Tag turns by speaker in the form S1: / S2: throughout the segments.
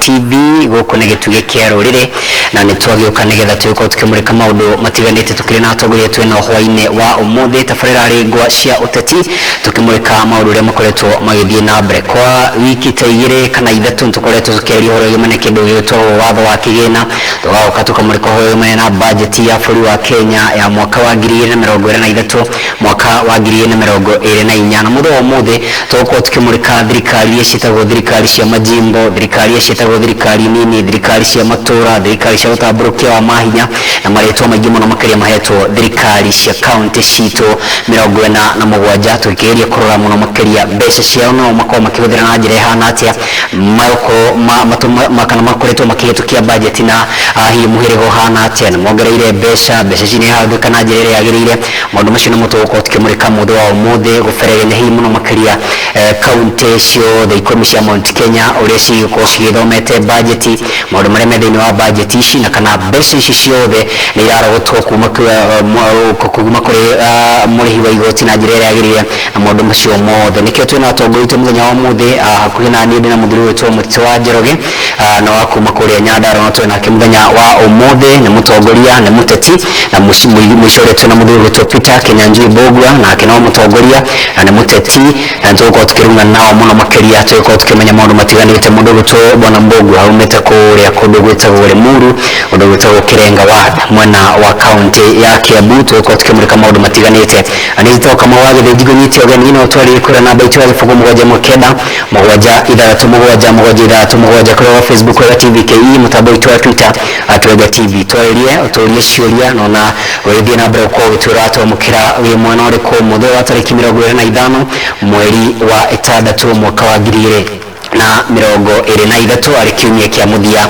S1: TV. Gũkũ nĩ gĩtugĩ kĩa rũrĩrĩ na nĩ twagĩũka nĩgetha tũgĩkorwo tũkĩmũrĩka maũndũ matiganĩte. Tũkĩrĩ na atongoria twĩna hwainĩ wa ũmũthĩ, tabarĩra arĩ ngwa cia ũteti, tũkĩmũrĩka maũndũ ũrĩa makoretwo magĩthiĩ na mbere kwa wiki ta 2 kana 3. Tũkoretwo tũkĩaria ũhoro wĩgiĩ kĩndũ gĩgĩtagwo watho wa kĩgĩna, tũgagoka tũkamũrĩka ũhoro wĩgiĩ na bajeti ya bũrũri wa Kenya ya mwaka wa 2023, mwaka wa 2024. Na mũthenya wa ũmũthĩ tũgũkorwo tũkĩmũrĩka thirikari iria ciĩtagwo thirikari cia majimbo, thirikari iria ciĩtagwo thirikari nini, thirikari cia matũra, thirikari cia ũtambũrũkia wa mahinya na marĩtwa maingĩ mũno makĩria mahetwo thirikari cia kaunti citũ 47, tũkĩgeria kũrora mũno makĩria mbeca ciao no makorwo makĩhũthĩra na njĩra ĩhana atĩa, makorwo kana makoretwo makĩhĩtũkia bajeti na hihi mũhĩrĩga ũhana atĩa, na mongereire mbeca, mbeca ici nĩ ihũthĩka na njĩra ĩrĩa yagĩrĩire. Maũndũ macio nĩmo tũgũkorwo tũkĩmũrĩka mũthĩ wa ũmũthĩ, gũberegenya hihi mũno makĩria kaunti ciothe 10 cia Mount Kenya ũrĩa cigũkorwo cigĩthomete bajeti, maũndũ marĩa me thĩinĩ wa bajeti ici, na kana mbeca ici ciothe nĩ irarogotwo kuma kũrĩ mũrĩhi wa igoti na njĩra ĩrĩa yagĩrĩire, na maũndũ macio mothe. Nĩkĩo twĩna atongoria aitũ mũthenya wa ũmũthĩ. Hakuhĩ na niĩ ndĩna mũthuri wĩtwo Mũtitũ wa Njoroge na wa kuma kũrĩa Nyandarua, na twĩ nake mũthenya wa ũmũthĩ nĩ mũtongoria, nĩ mũteti. Na mũico ũrĩa twĩna mũthuri wĩtwo Peter Kinyanjui Mbũgua, nake no mũtongoria na nĩ mũteti, na nĩ tũgũkorwo tũkĩrung'ana nao mũno makĩria, tũgĩkorwo tũkĩmenya maũndũ matiganĩte. Mũndũ ũgwĩtwo Bwana Mbũgua aumĩte kũrĩa kũndũ gwĩtagwo Limuru, kũndũ gwĩtagwo Kirenga Ward, mwena wa kaunti ya Kiambu. Tũgũkorwo tũkĩmũrĩka maũndũ matiganĩte, na nĩ njĩtagwo Kamau wa Gĩthĩnji. Ngũnyite ũgeni no twarĩrie kũrĩa namba itũ ya 07976677767 kũrĩa wa Facebook Wega TV KE, mũtambo witũ wa Twitter @WegaTV. Twarĩrie, ũtũrie ciũria nona ũgĩthiĩ na mbere gũkorwo ũgĩtwĩra twamũkĩra wĩ mwena ũrĩkũ mũthĩ wa tarĩki 25 mweri wa 6 mwaka wa 2023, arĩ kiumia kĩa mũthia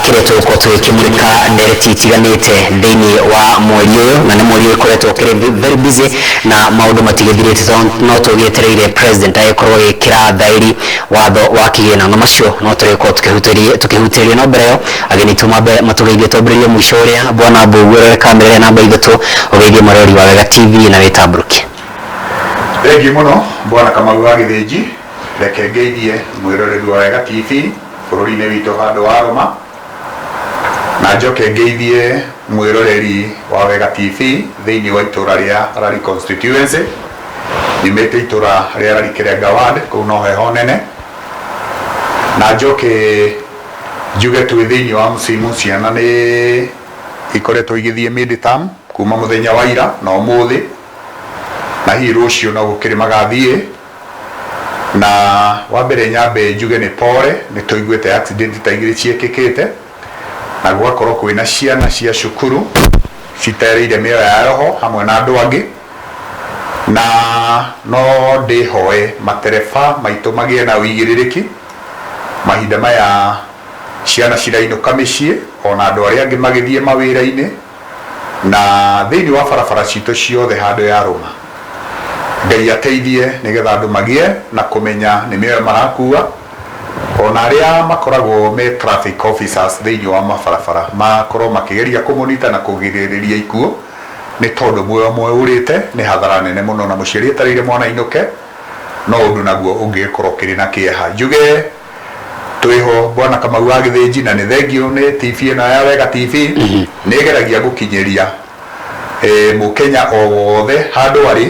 S1: kĩrĩa tũgũkorwo tũgĩkĩmũrĩka ndereti itiganĩte thĩinĩ wa mweri ũyũ. Na nĩ mweri ũkoretwo ũkĩrĩ very busy na maũndũ matigĩthirĩte, tondũ no tũgĩetereire president agĩkorwo agĩkĩra thaĩri watho wa kĩgĩna, na macio no tũrĩkorwo tũkĩhutĩria. No mbere ĩyo, ageni tu mambe matũgeithie. Twambĩrĩrie mũico ũrĩa, Bwana Mbũguo, ũrore kamera ĩrĩa namba 3, ũgeithie mũrori wa Wega TV na wĩtambũrũkie.
S2: Thengiũ mũno, Bwana Kamau wa Gĩthĩnji. Reke ngeithie mwĩroreri wa Wega TV bũrũri-inĩ witũ handũ wa Rũma, na njoke ngeithie mwĩroreri wa Wega TV thĩinĩ wa itũra rĩa Lari constituency. Nyumĩte itũra rĩa Lari Kirenga ward, kũu no heho nene. Na njoke njuge twĩ thĩinĩ wa msimu, ciana nĩ ikoretwo igĩthiĩ mid term kuma mũthenya wa ira na ũmũthĩ, na hihi rũciũ no gũkĩrĩ magathiĩ. Na wa mbere nyambe njuge nĩ pore, nĩ tũiguĩte accident ta 2 ciĩkĩkĩte, na gũgakorwo kwĩna ciana cia cukuru citereire mĩoyo ya roho hamwe na andũ angĩ. Na no ndĩhoe matereba maitũ magĩe na ũigĩrĩrĩki mahinda maya ciana cirainũka mĩciĩ, ona andũ arĩa angĩ magĩthiĩ mawĩra-inĩ, na thĩinĩ wa barabara citũ ciothe handũ ya rũma. Ngai ateithie nĩgetha andũ magĩe na kũmenya nĩ mĩoyo marakua, ona arĩa makoragwo me traffic officers thĩinĩ wa mabarabara makorwo makĩgeria kũmũnita na kũgirĩrĩria ikuũ, nĩ tondũ muoyo ũmwe ũrĩte nĩ hathara nene mũno, na mũciari etereire mwana ainũke no ũndũ naguo ũngĩgĩkorwo ũkĩrĩ na kĩeha. Njuge twĩho, Bwana Kamau wa Gĩthĩnji, na nĩ thengiũ nĩ TV ĩno ya Wega TV, nĩ ĩgeragia gũkinyĩria mũkenya o wothe handũ arĩ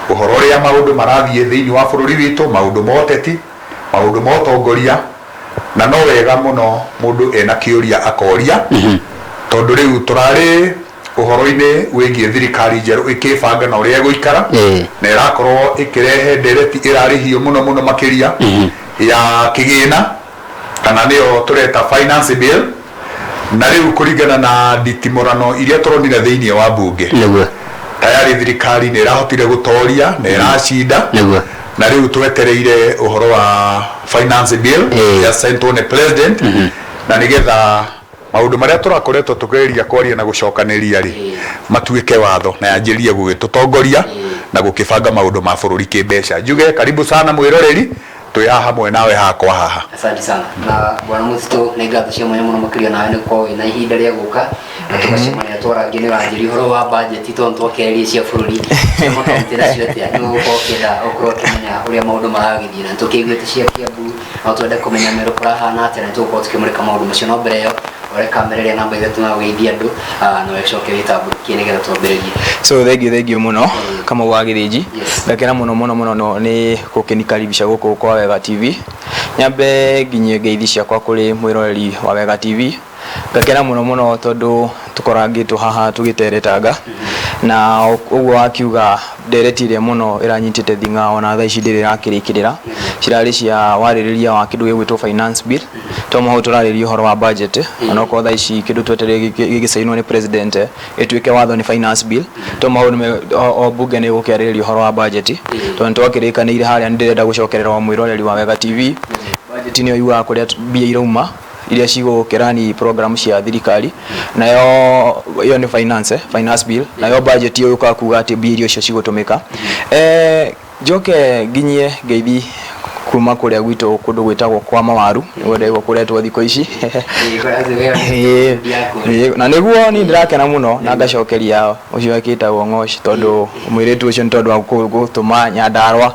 S2: ũhoro ũrĩa maũndũ marathiĩ thĩinĩ wa bũrũri witũ, maũndũ ma ũteti, maũndũ ma ũtongoria. Na no wega mũno mũndũ ena kĩũria akoria, tondũ rĩu tũrarĩ ũhoro-inĩ wĩgiĩ thirikari njerũ ĩkĩbanga na ũrĩa ĩgũikara, na ĩrakorwo ĩkĩrehe ndereti ĩrarĩ hiũ mũno mũno makĩria ya kĩgĩna, kana nĩyo tũreta finance bill. Na rĩu kũringana na nditimũrano iria tũronire thĩinĩ wa bunge, tayari thirikari nĩ ĩrahotire gũtoria na ĩracinda, na rĩu twetereire ũhoro wa finance bill ya sentwo nĩ president, na nĩgetha maũndũ marĩa tũrakoretwo tũkĩgeria kwaria na gũcokanĩria rĩ matuĩke watho na yanjĩrĩrie gũgĩtũtongoria na gũkĩbanga maũndũ ma bũrũri kĩmbeca. Njuge karibu sana mwĩroreri, twĩ haha hamwe nawe haha kwa haha.
S1: Asante sana. Na Bwana Mũtitũ, nĩ ngatho cia mwanya mũno makĩria nawe nĩ gũkorwo wĩna ihinda rĩa gũka na tũgacemania. Twarangie nĩ wanjĩria ũhoro wa budget, tondũ twakĩarĩria cia bũrũri, cia makaunti nacio atĩa? Nĩ ũgũkorwo ũkĩenda ũkorwo ũkĩmenya ũrĩa maũndũ maragĩthiĩ, na nĩtũkĩiguĩte cia Kiambu, no twende kũmenya Meru kũrahana atĩa, na nĩtũgũkorwo tũkĩmũrĩka maũndũ macio. No mbere ĩyo, ore kamera ĩrĩa namba 3 na ũgeithie andũ, na ũcoke wĩtambũrũkie nĩgetha twambĩrĩrie.
S3: So thank you mũno, Kamau wa Gĩthĩnji. Ndakena mũno mũno mũno no nĩ gũkĩnikaribisha gũkũ kwa Wega TV. Nyambe nginyie ngeithi ciakwa kũrĩ mwĩroreri wa Wega TV. Ngakena mũno mũno tondũ tũkorangĩtwo haha tũgĩteretanga, na ũguo wakiuga ndereti ĩrĩa mũno ĩranyitĩte thing'a ona thaa ici ndĩrĩ ĩrakĩrĩkĩrĩra, cirarĩ cia warĩrĩria wa kĩndũ gĩgwĩtwo finance bill. To mũhau tũrarĩria ũhoro wa budget, onokorwo thaa ici kĩndũ twetereire gĩgĩcainwo nĩ president ĩtuĩke watho nĩ finance bill. To mahau o bunge nĩ gũkĩarĩrĩria ũhoro wa budget, tondũ nĩtwakĩrĩkanĩire harĩa. Nĩndĩrenda gũcokerera o mwĩroreri wa Wega TV, budget nĩyo yugaga kũrĩa mbia irauma iria cigũkĩrani program cia thirikari. Nayo ĩyo nĩ finance bill, nayo budget ĩyo yũkaga kuga atĩ mbia iria icio cigũtũmĩka. Njoke nginyie ngeithi kuma kũrĩa gwitũ, kũndũ gwĩtagwo kwa Mawaru, nĩguo ndĩraigua kũretwo thikũ ici. Ĩĩ, na nĩguo niĩ ndĩrakena mũno na ngacokeria ũcio wĩtagwo Ng'oci, tondũ mũirĩtu ũcio nĩ tondũ wa gũtũma Nyandarũa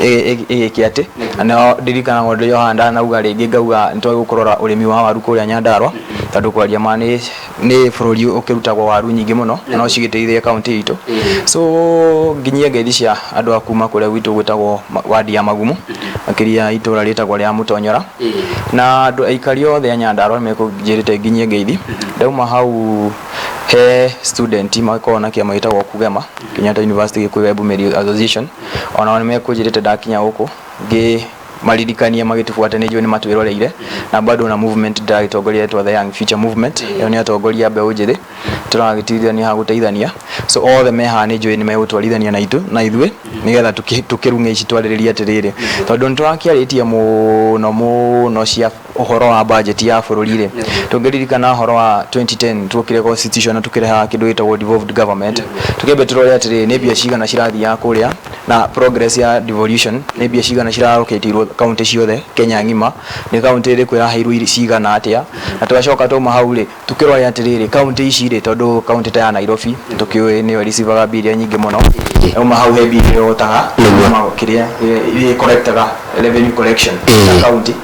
S3: ĩgĩke atĩ. Na nĩho ndirikanaga ũndũ ũrĩa ndanauga rĩngĩ, ngauga nĩ twagĩrĩirwo kũrora ũrĩmi wa waru kũrĩa Nyandarũa, tondũ kwaria ma nĩ bũrũri ũkĩrutagwo waru nyingĩ mũno na no cigĩteithie kaunti itũ. So nginyie ngeithi cia andũ a kuma kũrĩa gwitũ gwĩtagwo wadi ya Magumu, makĩria itũra rĩtagwo rĩa Mũtonyora, na andũ aikari othe a Nyandarũa nĩmekũnjĩrĩte nginyie ngeithi. Ndauma hau, he student makoragwo na kĩama gĩtagwo Kugema, Kenyatta University Gĩkũyũ Web Association, onao nĩmekũnjĩrĩte ndakinya gũkũ ngĩ maririkanie magĩtũbuate, nĩ njũĩ nĩ matwĩroreire. Na bado na movement ndĩragĩtongoria ĩtwa The Young Future Movement, ĩyo nĩ atongoria a mbeũ njĩthĩ tũragĩteithania ha gũteithania. So othe me haha, nĩ njũĩ nĩ megũtwarithania na itũ na ithuĩ nĩgetha tũkĩrung'e ici twarĩrĩrie atĩrĩrĩ, tondũ nĩ tũrakĩarĩtie mũno mũno cia ũhoro wa budget ya bũrũri rĩ. Tũngĩririkana ũhoro wa 2010, tuokire constitution na tũkĩreha kĩndũ gĩtagwo devolved government. Tũkĩambe tũrore atĩrĩrĩ, nĩ mbia cigana cirathiaga kũrĩa na progress ya devolution, nĩ mbia cigana ciralocatĩirwo kaunti ciothe Kenya ng'ima, nĩ kaunti ĩrĩkũ ĩraheirwo cigana atĩa. Na tũgacoka twauma hau rĩ, tũkĩrore atĩrĩrĩ, kaunti ici rĩ, tondũ kaunti ta ya Nairobi tũkĩũĩ nĩyo ĩreceivaga mbia iria nyingĩ mũno. Yauma hau, he mbia iria ĩrotaga kuma kĩrĩa iria ĩcollectaga, revenue collection na kaunti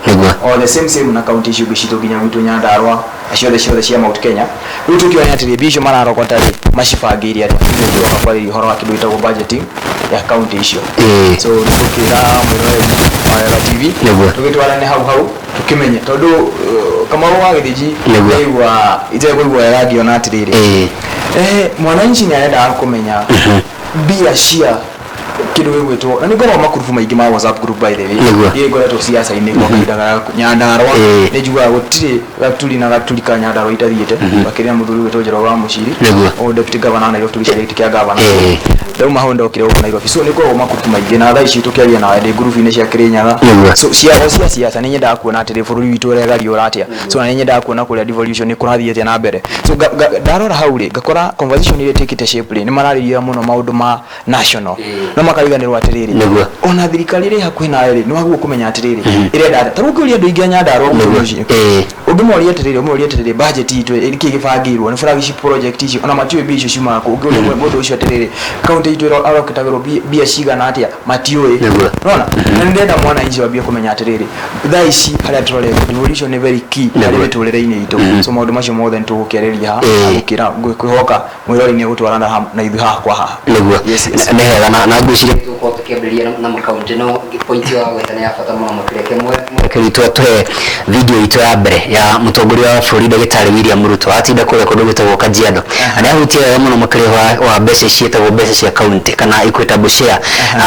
S3: o the same same na kaunti icio ingĩ citũ nginya gwitũ Nyandarũa, ciothe ciothe cia Mount Kenya. Rĩu tũkĩoya atĩrĩ, mbia icio mararogota rĩ, macibangĩire atĩa? Nĩguo tũroka kwarĩria ũhoro wa kĩndũ gĩtagwo budgeting ya kaunti icio. So nĩtũkĩra mwĩroreri wa Wega TV tũgĩtwarane hau hau tũkĩmenye, tondũ Kamau wa Gĩthĩnji, ndaigua itekũigua wega ngĩona atĩrĩrĩ, mwananchi nĩ arendaga kũmenya mbia cia kĩndũ gĩgwĩtwo, na nĩ ngoragwo makurubu maingĩ ma WhatsApp group, by the way. Niĩ ngoretwo ciaca-inĩ kwa kahinda ga Nyandarũa. Nĩ njugaga gũtirĩ gaturi na gaturi ka Nyandarũa itathiĩte, makĩria mũthuri gwĩtwo Njoroge wa Mũciri, o deputy governor wa Nairobi, tũgĩcaria gĩtĩ kĩa governor. Ndauma hau ndokire gũkũ Nairobi, so nĩ ngoragwo makurubu maingĩ, na thaa ici tũkĩaria nawe ndĩ ngurubu-inĩ cia Kĩrĩnyaga. So cia o cia siasa, nĩ nyendaga kuona atĩrĩ, bũrũri witũ ũregariũra atĩa. So na nĩ nyendaga kuona kũrĩa devolution nĩ kũrathiĩ atĩa na mbere. So ndarora hau rĩ, ngakora conversation iria ĩtĩkĩte shape rĩ, nĩ mararĩria mũno maũndũ ma national, no makariganĩrwo atĩrĩrĩ, ona thirikari ĩrĩ hakuhĩ nawe rĩ, nĩ wagĩrĩirwo kũmenya atĩrĩrĩ, ĩrenda atĩa. Ta rĩu ũngĩũria andũ aingĩ a Nyandarũa gũkũ mũciĩ, ũngĩmoria atĩrĩrĩ, ũmorie atĩrĩrĩ, budget itũ nĩkĩ gĩbangĩirwo nĩ flagship project icio, ona matiũĩ mbia icio ciumaga kũ. Ũngĩũria mũndũ ũcio atĩrĩrĩ, kaunti itũ aroketagĩrwo mbia cigana atĩa, matiũĩ. Nona na nĩ ndĩrenda mwananchi wambie kũmenya atĩrĩrĩ, thaa ici harĩa tũrorete, devolution nĩ very key harĩ mĩtũrĩre-inĩ itũ. So maũndũ macio mothe nĩ tũgũkĩarĩria haha na gũkĩra kwĩhoka mwĩrori nĩ egũtwarana na ithuĩ haha kwa haha. Yes.
S1: Nĩ wega, na ngwĩciria tũgũkorwo tũkĩambĩrĩria na makaunti, no point ya gweta nĩ ya bata mũno makĩria. Kĩmwe witũ atũhe video itũ ya mbere ya mũtongoria wa bũrũri, ndagĩtarĩ William Ruto, atinda kũrĩa kũndũ gwĩtagwo Kajiado, na nĩ ahutia wega mũno makĩria wa mbeca ici ciĩtagwo mbeca cia kaunti kana equitable share.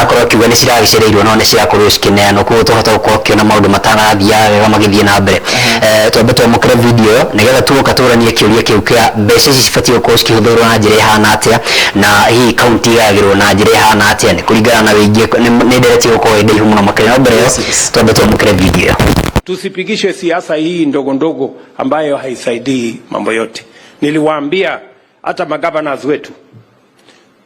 S1: Akorwo akiuga nĩ ciragĩcereirwo no nĩ cirakorwo cikĩneanwo, koguo tũhota gũkorwo ũkĩona maũndũ matarathiaga wega magĩthiĩ na mbere. Twambe twamũkĩre video ĩyo nĩgetha tuoka tũranie kĩũria kĩu kĩa mbeca ici cibatiĩ gũkorwo cikĩhũthĩrwo na njĩra ĩhana atĩa, na hihi kaunti igayagĩrwo na njĩra ĩhana atĩa nĩ kũringana na wĩingĩ. Nĩ ndereti gũkorwo ĩ ndaihu mũno makĩria, no mbere ĩyo twambe twamũkĩre video ĩyo.
S4: Tusipigishwe siasa hii ndogo ndogo ambayo haisaidii mambo yote. Niliwaambia hata magavanas wetu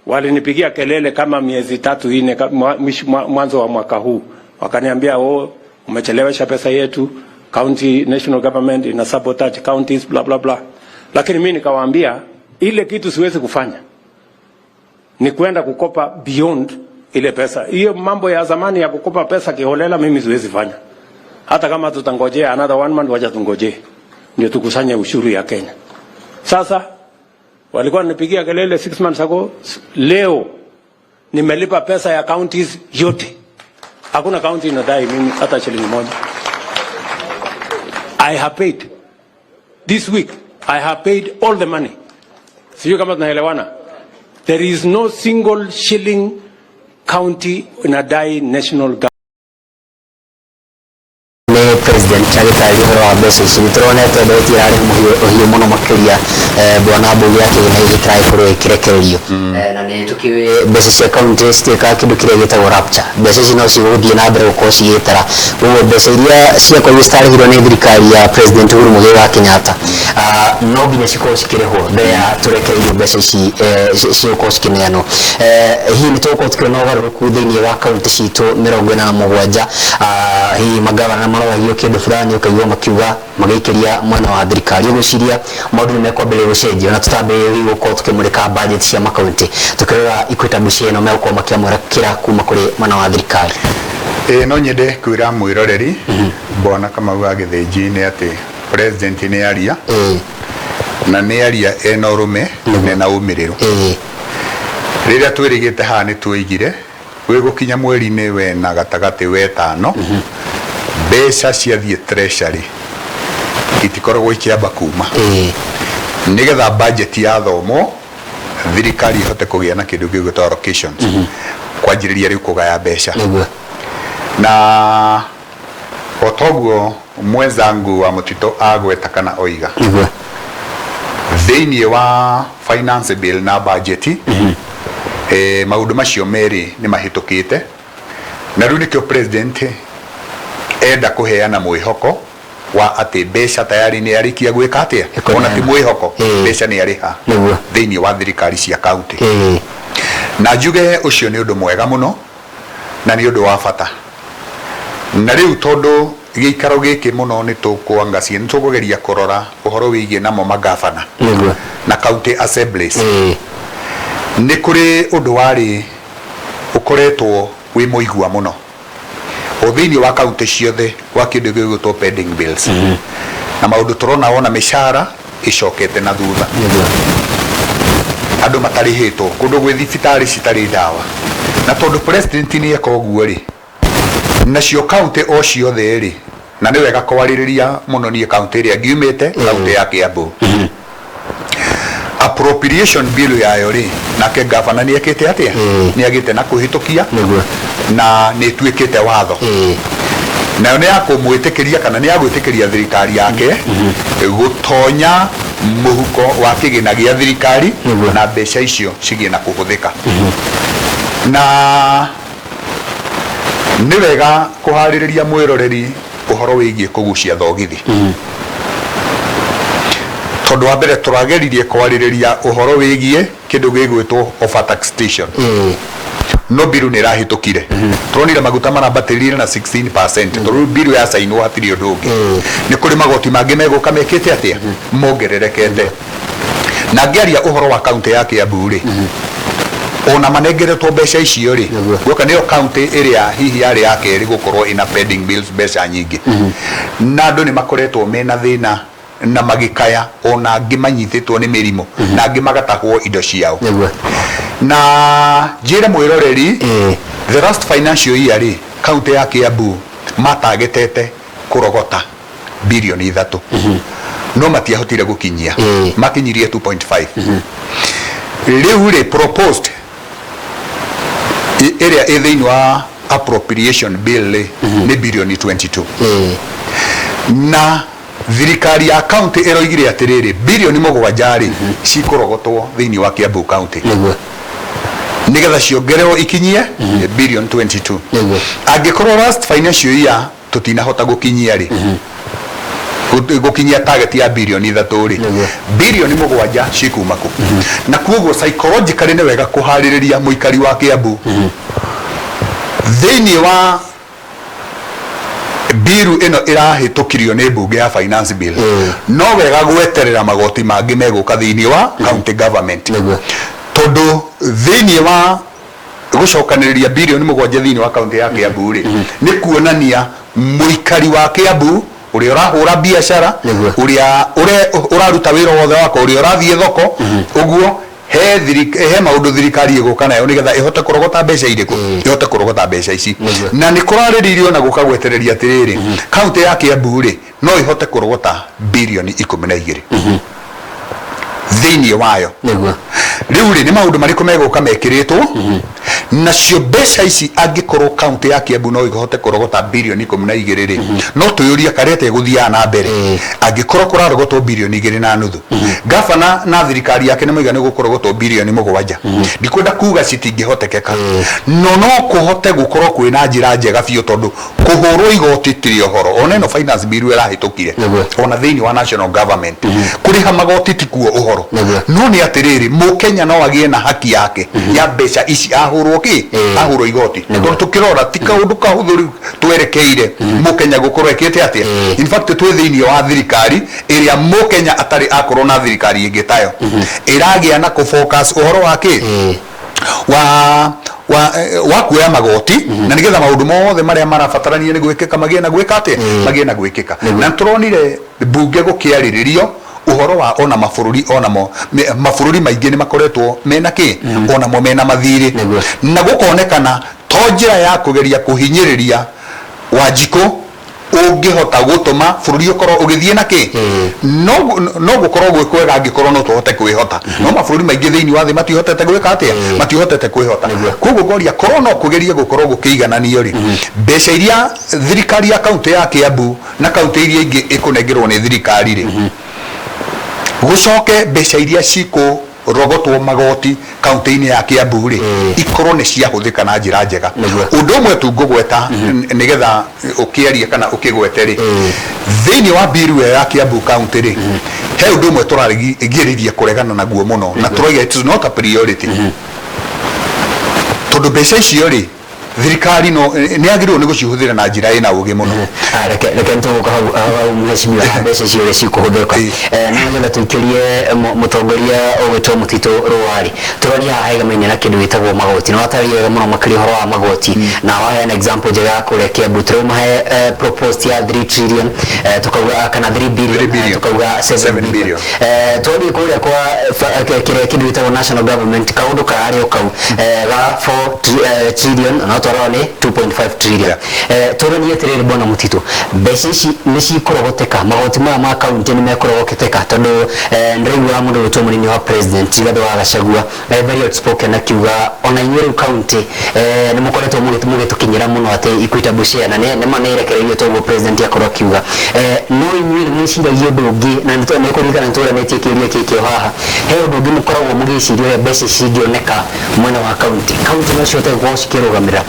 S4: walinipigia kelele kama miezi 3, 4, mwanzo wa mwaka huu, wakaniambia, "Oh, umechelewesha pesa yetu, county, national government ina sabotage counties, bla bla bla." Lakini mimi nikawaambia Ile kitu siwezi kufanya ni kwenda kukopa beyond ile pesa. Hiyo mambo ya zamani ya kukopa pesa kiholela, mimi siwezi fanya. Hata kama tutangojea another one month, wacha tungojee ndio tukusanye ushuru ya Kenya. Sasa walikuwa wananipigia kelele 6 months ago. Leo nimelipa pesa ya counties yote, hakuna county inadai mimi hata shilingi moja. I have paid this week, I have paid all the money. Sijui kama tunaelewana. There is no single shilling county inadai national government.
S1: Nĩ president agĩtarĩria ũhoro wa mbeca ici, nĩ tũronete ndeti ĩrarĩ ũhiũ mũno makĩria, bwana Mbũgĩ akĩgĩna gĩkĩ kĩragĩkorwo gĩkĩrekererio. Na nĩ tũkĩũĩ mbeca cia county citiĩkaga kĩndũ kĩrĩa gĩtagwo rapture. Mbeca ici no cigũthiĩ na mbere gũkorwo cigĩtara. Koguo mbeca iria ciakorirwo citarĩhirwo nĩ thirikari ya President Uhuru Muigai wa Kenyatta, no nginya cikorwo cikĩrĩhwo mbere ya tũrekereirio mbeca ici cigũkorwo cikĩneanwo. Hihi nĩ tũgũkorwo tũkĩona ũgarũrũku thĩinĩ wa kaunti citũ 47? Hihi magavana maroragio kĩndũ fulani, ũkaigua makiuga magĩikĩria mwena wa thirikari. Ũgwĩciria maũndũ nĩ mekwambĩrĩria gũcenjia ona tũtambĩrĩria gũkorwo tũkĩmũrĩka budget cia makaunti, tũkĩrora equitable share ĩno megũkorwo makĩamũkĩra kuma kũrĩ mwena wa thirikari?
S2: Ĩĩ, no nyende kwĩra mwĩroreri bwana Kamau wa Gĩthĩnji nĩ atĩ president nĩ aria na nĩ aria ena ũrũme na ena ũmĩrĩru. Rĩrĩa twĩrĩgĩte haha nĩ tuoigire gwĩ gũkinya mweri-inĩ wena gatagatĩ wetano, mbeca ciathiĩ treasury itikoragwo ikĩamba kuma nĩgetha budget yathomwo, thirikari ĩhote kũgĩa na kĩndũ gĩgwĩtwo allocations, kwanjĩrĩria rĩu kũgaya mbeca. Na o toguo mwenzangu wa mũtitũ agweta kana oiga, thĩinĩ wa finance bill na budget, maũndũ macio merĩ nĩ mahĩtũkĩte, na rĩu nĩkĩo president enda kũheana mwĩhoko wa atĩ mbeca tayari nĩ arĩkia gwĩka atĩa.
S1: Ĩkũneana.
S2: Ona ti mwĩhoko, mbeca nĩ arĩha thĩinĩ wa thirikari cia kaunti. Na njuge ũcio nĩ ũndũ mwega mũno na nĩ ũndũ wa bata. Na rĩu tondũ gĩikaro gĩkĩ mũno nĩ tũkwangacia, nĩ tũkũgeria kũrora ũhoro wĩgiĩ namo magavana na county assemblies. Nĩ kũrĩ ũndũ warĩ ũkoretwo wĩ mũigua mũno o thĩinĩ wa kaunti ciothe wa kĩndũ gĩgwĩtwo pending bills, na maũndũ tũrona ona mĩcara ĩcokete na thutha, andũ matarĩhĩtwo, kũndũ gwĩ thibitarĩ citarĩ ndawa. Na tondũ president nĩ eka ũguo rĩ, nacio kaunti o ciothe rĩ, na nĩ wega kwarĩrĩria mũno niĩ kaunti ĩrĩa ngiumĩte, kaunti ya Kiambu, appropriation bill yayo rĩ, nake gavana nĩ ekĩte atĩa? Nĩ agĩte na kũhĩtũkia na nĩ ĩtuĩkĩte watho. Nayo nĩ ya kũmwĩtĩkĩria kana nĩ ya gwĩtĩkĩria thirikari yake gũtonya mũhuko wa kĩgĩna gĩa thirikari na mbeca icio cigĩe na kũhũthĩka. Na nĩ wega kũharĩrĩria mwĩroreri ũhoro wĩgiĩ kũgucia thogithi, tondũ wa mbere tũrageririe kwarĩrĩria ũhoro wĩgiĩ kĩndũ gĩgwĩtwo over taxation, no biru nĩ ĩrahĩtũkire. Tũronire maguta marambatĩrire na 16%, tondũ rĩu biru yacainwo hatirĩ ũndũ ũngĩ. Nĩ kũrĩ magoti mangĩ megũka mekĩte atĩa, mongererekete. Na ngĩaria ũhoro wa kaunti ya Kiambu rĩ, ona manengeretwo mbeca icio rĩ, guoka nĩyo kaunti ĩrĩa hihi yarĩ ya kerĩ gũkorwo ĩna pending bills mbeca nyingĩ, na andũ nĩ makoretwo mena thĩna na magĩkaya, ona angĩ manyitĩtwo nĩ mĩrimũ na angĩ magatahwo indo ciao. Na njĩre mwĩroreri, the last financial year rĩ, kaunti ya Kiambu matagetete kũrogota birioni 3, no matiahotire gũkinyia, makinyirie 2.5. Rĩu rĩ, proposed ĩrĩa ĩ thĩinĩ wa appropriation bill rĩ, nĩ birioni 22, na thirikari ya county ĩroigire atĩrĩrĩ, birioni 7 rĩ, cikũrogotwo thĩinĩ wa Kiambu County nĩgetha ciongererwo ikinyie birioni 22. Angĩkorwo last financial year tũtinahota gũkinyia rĩ, gũkinyia target ya birioni 3 rĩ, birioni 7 cikuma kũ? Na kuoguo psychologically nĩ wega kũharĩrĩria mũikari wa Kiambu thĩinĩ wa Bill ĩno ĩrahĩtũkirio nĩ mbunge ya finance bill, no wega gweterera magoti mangĩ megũka thĩinĩ wa county government, tondũ thĩinĩ wa gũcokanĩrĩria birioni 7 thĩinĩ wa kaunti ya Kiambu rĩ, nĩ kuonania mũikari wa Kiambu ũrĩa ũrahũra biacara, ũrĩa ũraruta wĩra wothe wako, ũrĩa ũrathiĩ thoko ũguo, he maũndũ thirikari ĩgũka nayo nĩgetha ĩhote kũrogota mbeca irĩkũ, ĩhote kũrogota mbeca ici. Na nĩ kũrarĩrĩirio na gũkagwetereria atĩrĩrĩ, kaunti ya Kiambu rĩ, no ĩhote kũrogota birioni 12 thĩinĩ wayo. Rĩu rĩ, nĩ maũndũ marĩkũ megũka mekĩrĩtwo nacio mbeca ici? Angĩkorwo kaunti ya Kiambu no ĩhote kũrogota birioni 12 rĩ, no twĩyũrie karĩa ĩgũthiaga na mbere angĩkorwo kũrarogotwo birioni 2.5. Gabana na thirikari yake nĩ maiga nĩ gũkũrogotwo birioni 7. Ndikwenda kuga citingĩhotekeka, no kũhote gũkorwo kwĩna njĩra njega biũ, tondũ kũhũrwo igoti tiri ũhoro. Ona ĩno finance bill ĩrahĩtũkire, ona thĩinĩ wa national government kũrĩha magoti tikuo ũhoro, no nĩ atĩrĩrĩ, mũkenya no agĩe na haki yake ya mbeca ici ahũrwo kĩ, ahũrwo igoti, tondũ tũkĩrora ti kaũndũ kahũthũ rĩu twerekeire mũkenya gũkorwo ekĩte atĩa. In fact, twĩ thĩinĩ wa thirikari ĩrĩa mũkenya atarĩ akorwo na thirikari ĩngĩ tayo ĩragĩa na kũ-focus ũhoro wa kĩ, wa kuoya magoti, na nigetha maũndũ mothe marĩa marabatarania nĩ gwĩkĩka magĩe na gwĩka atĩa, magĩe na gwĩkĩka. Na tũronire mbunge gũkĩarĩrĩrio ũhoro wa ona mabũrũri, onamo mabũrũri maingĩ nĩ makoretwo mena kĩ, onamo mena mathirĩ, na gũkonekana to njĩra ya kũgeria kũhinyĩrĩria Wanjikũ ũngĩhota gũtũma bũrũri ũkorwo ũgĩthiĩ na kĩ, no gũkorwo gwĩ kwega angĩkorwo no tũhote kwĩhota. No mabũrũri maingĩ thĩinĩ wa thĩ matihotete gwĩka atĩa, matihotete kwĩhota. Koguo ngoria korwo no kũgerie gũkorwo gũkĩigananio rĩ, mbeca iria thirikari ya kaunti ya Kiambu na kaunti iria ingĩ ĩkũnengerwo nĩ thirikari rĩ, gũcoke mbeca iria cikũrogotwo magoti kaunti-inĩ ya Kiambu rĩ, ikorwo nĩ ciahũthĩka na njĩra njega. Ũndũ ũmwe tu ngũgweta nĩgetha ũkĩarie kana ũkĩgwete rĩ, thĩinĩ wa bill ĩyo ya Kiambu county rĩ, he ũndũ ũmwe tũragĩrĩria kũregana naguo mũno na tũrauga it is not a priority, tondũ mbeca icio rĩ, thirikari no nĩ yagĩrĩirwo nĩ gũcihũthĩra na njĩra ĩna ũgĩ mũno.
S1: Ah, reke nĩtũgũka hau mheshimiwa, ha mbeca icio ũrĩa cikũhũthĩka. No nĩgetha tũikĩrie mũtongoria ũgwĩtwo Mũtitũ Rũarĩ, tũroria haha hegamaine na kĩndũ gĩtagwo magoti, na watarĩria wega mũno makĩria ũhoro wa magoti, na waheana example njega ya kũrĩa Kiambu. Tũrauma he proposed ya 3 trillion, tukauga kana 3 billion,
S2: 3 billion.
S1: Tukauga 7
S2: 7
S1: billion.
S2: Billion.
S1: Twathiĩ kũrĩa kwa kĩrĩa kĩndũ gĩtagwo national government, kaũndũ kararĩ o kau ga 4 trillion, no twarora nĩ 2.5 trillion. Tũranie atĩrĩrĩ, bwana Mũtitũ, mbeca ici nĩ cikũrogoteka? Magoti maya ma kaunti nĩ mekũrogoteka? Tondũ ndĩraigua mũndũ gwĩtwo mũnini wa president Rigathĩ wa Gachagua, very outspoken, akiuga ona inyuĩ rĩu kaunti nĩ mũkoretwo mũgĩtũkinyĩra mũno atĩ equitable share, na nĩ ma nĩ ĩrekereirio toguo president akorwo akiuga, no inyuĩ nĩ mwĩciragia ũndũ ũngĩ, na nĩ kũririkana nĩ tũranĩtie kĩũria gĩkĩ o haha, he ũndũ ũngĩ mũkoragwo mũgĩciria ũrĩa mbeca ici cingĩoneka mwena wa kaunti? Kaunti no cihote gũkorwo cikĩrũgamĩrĩra?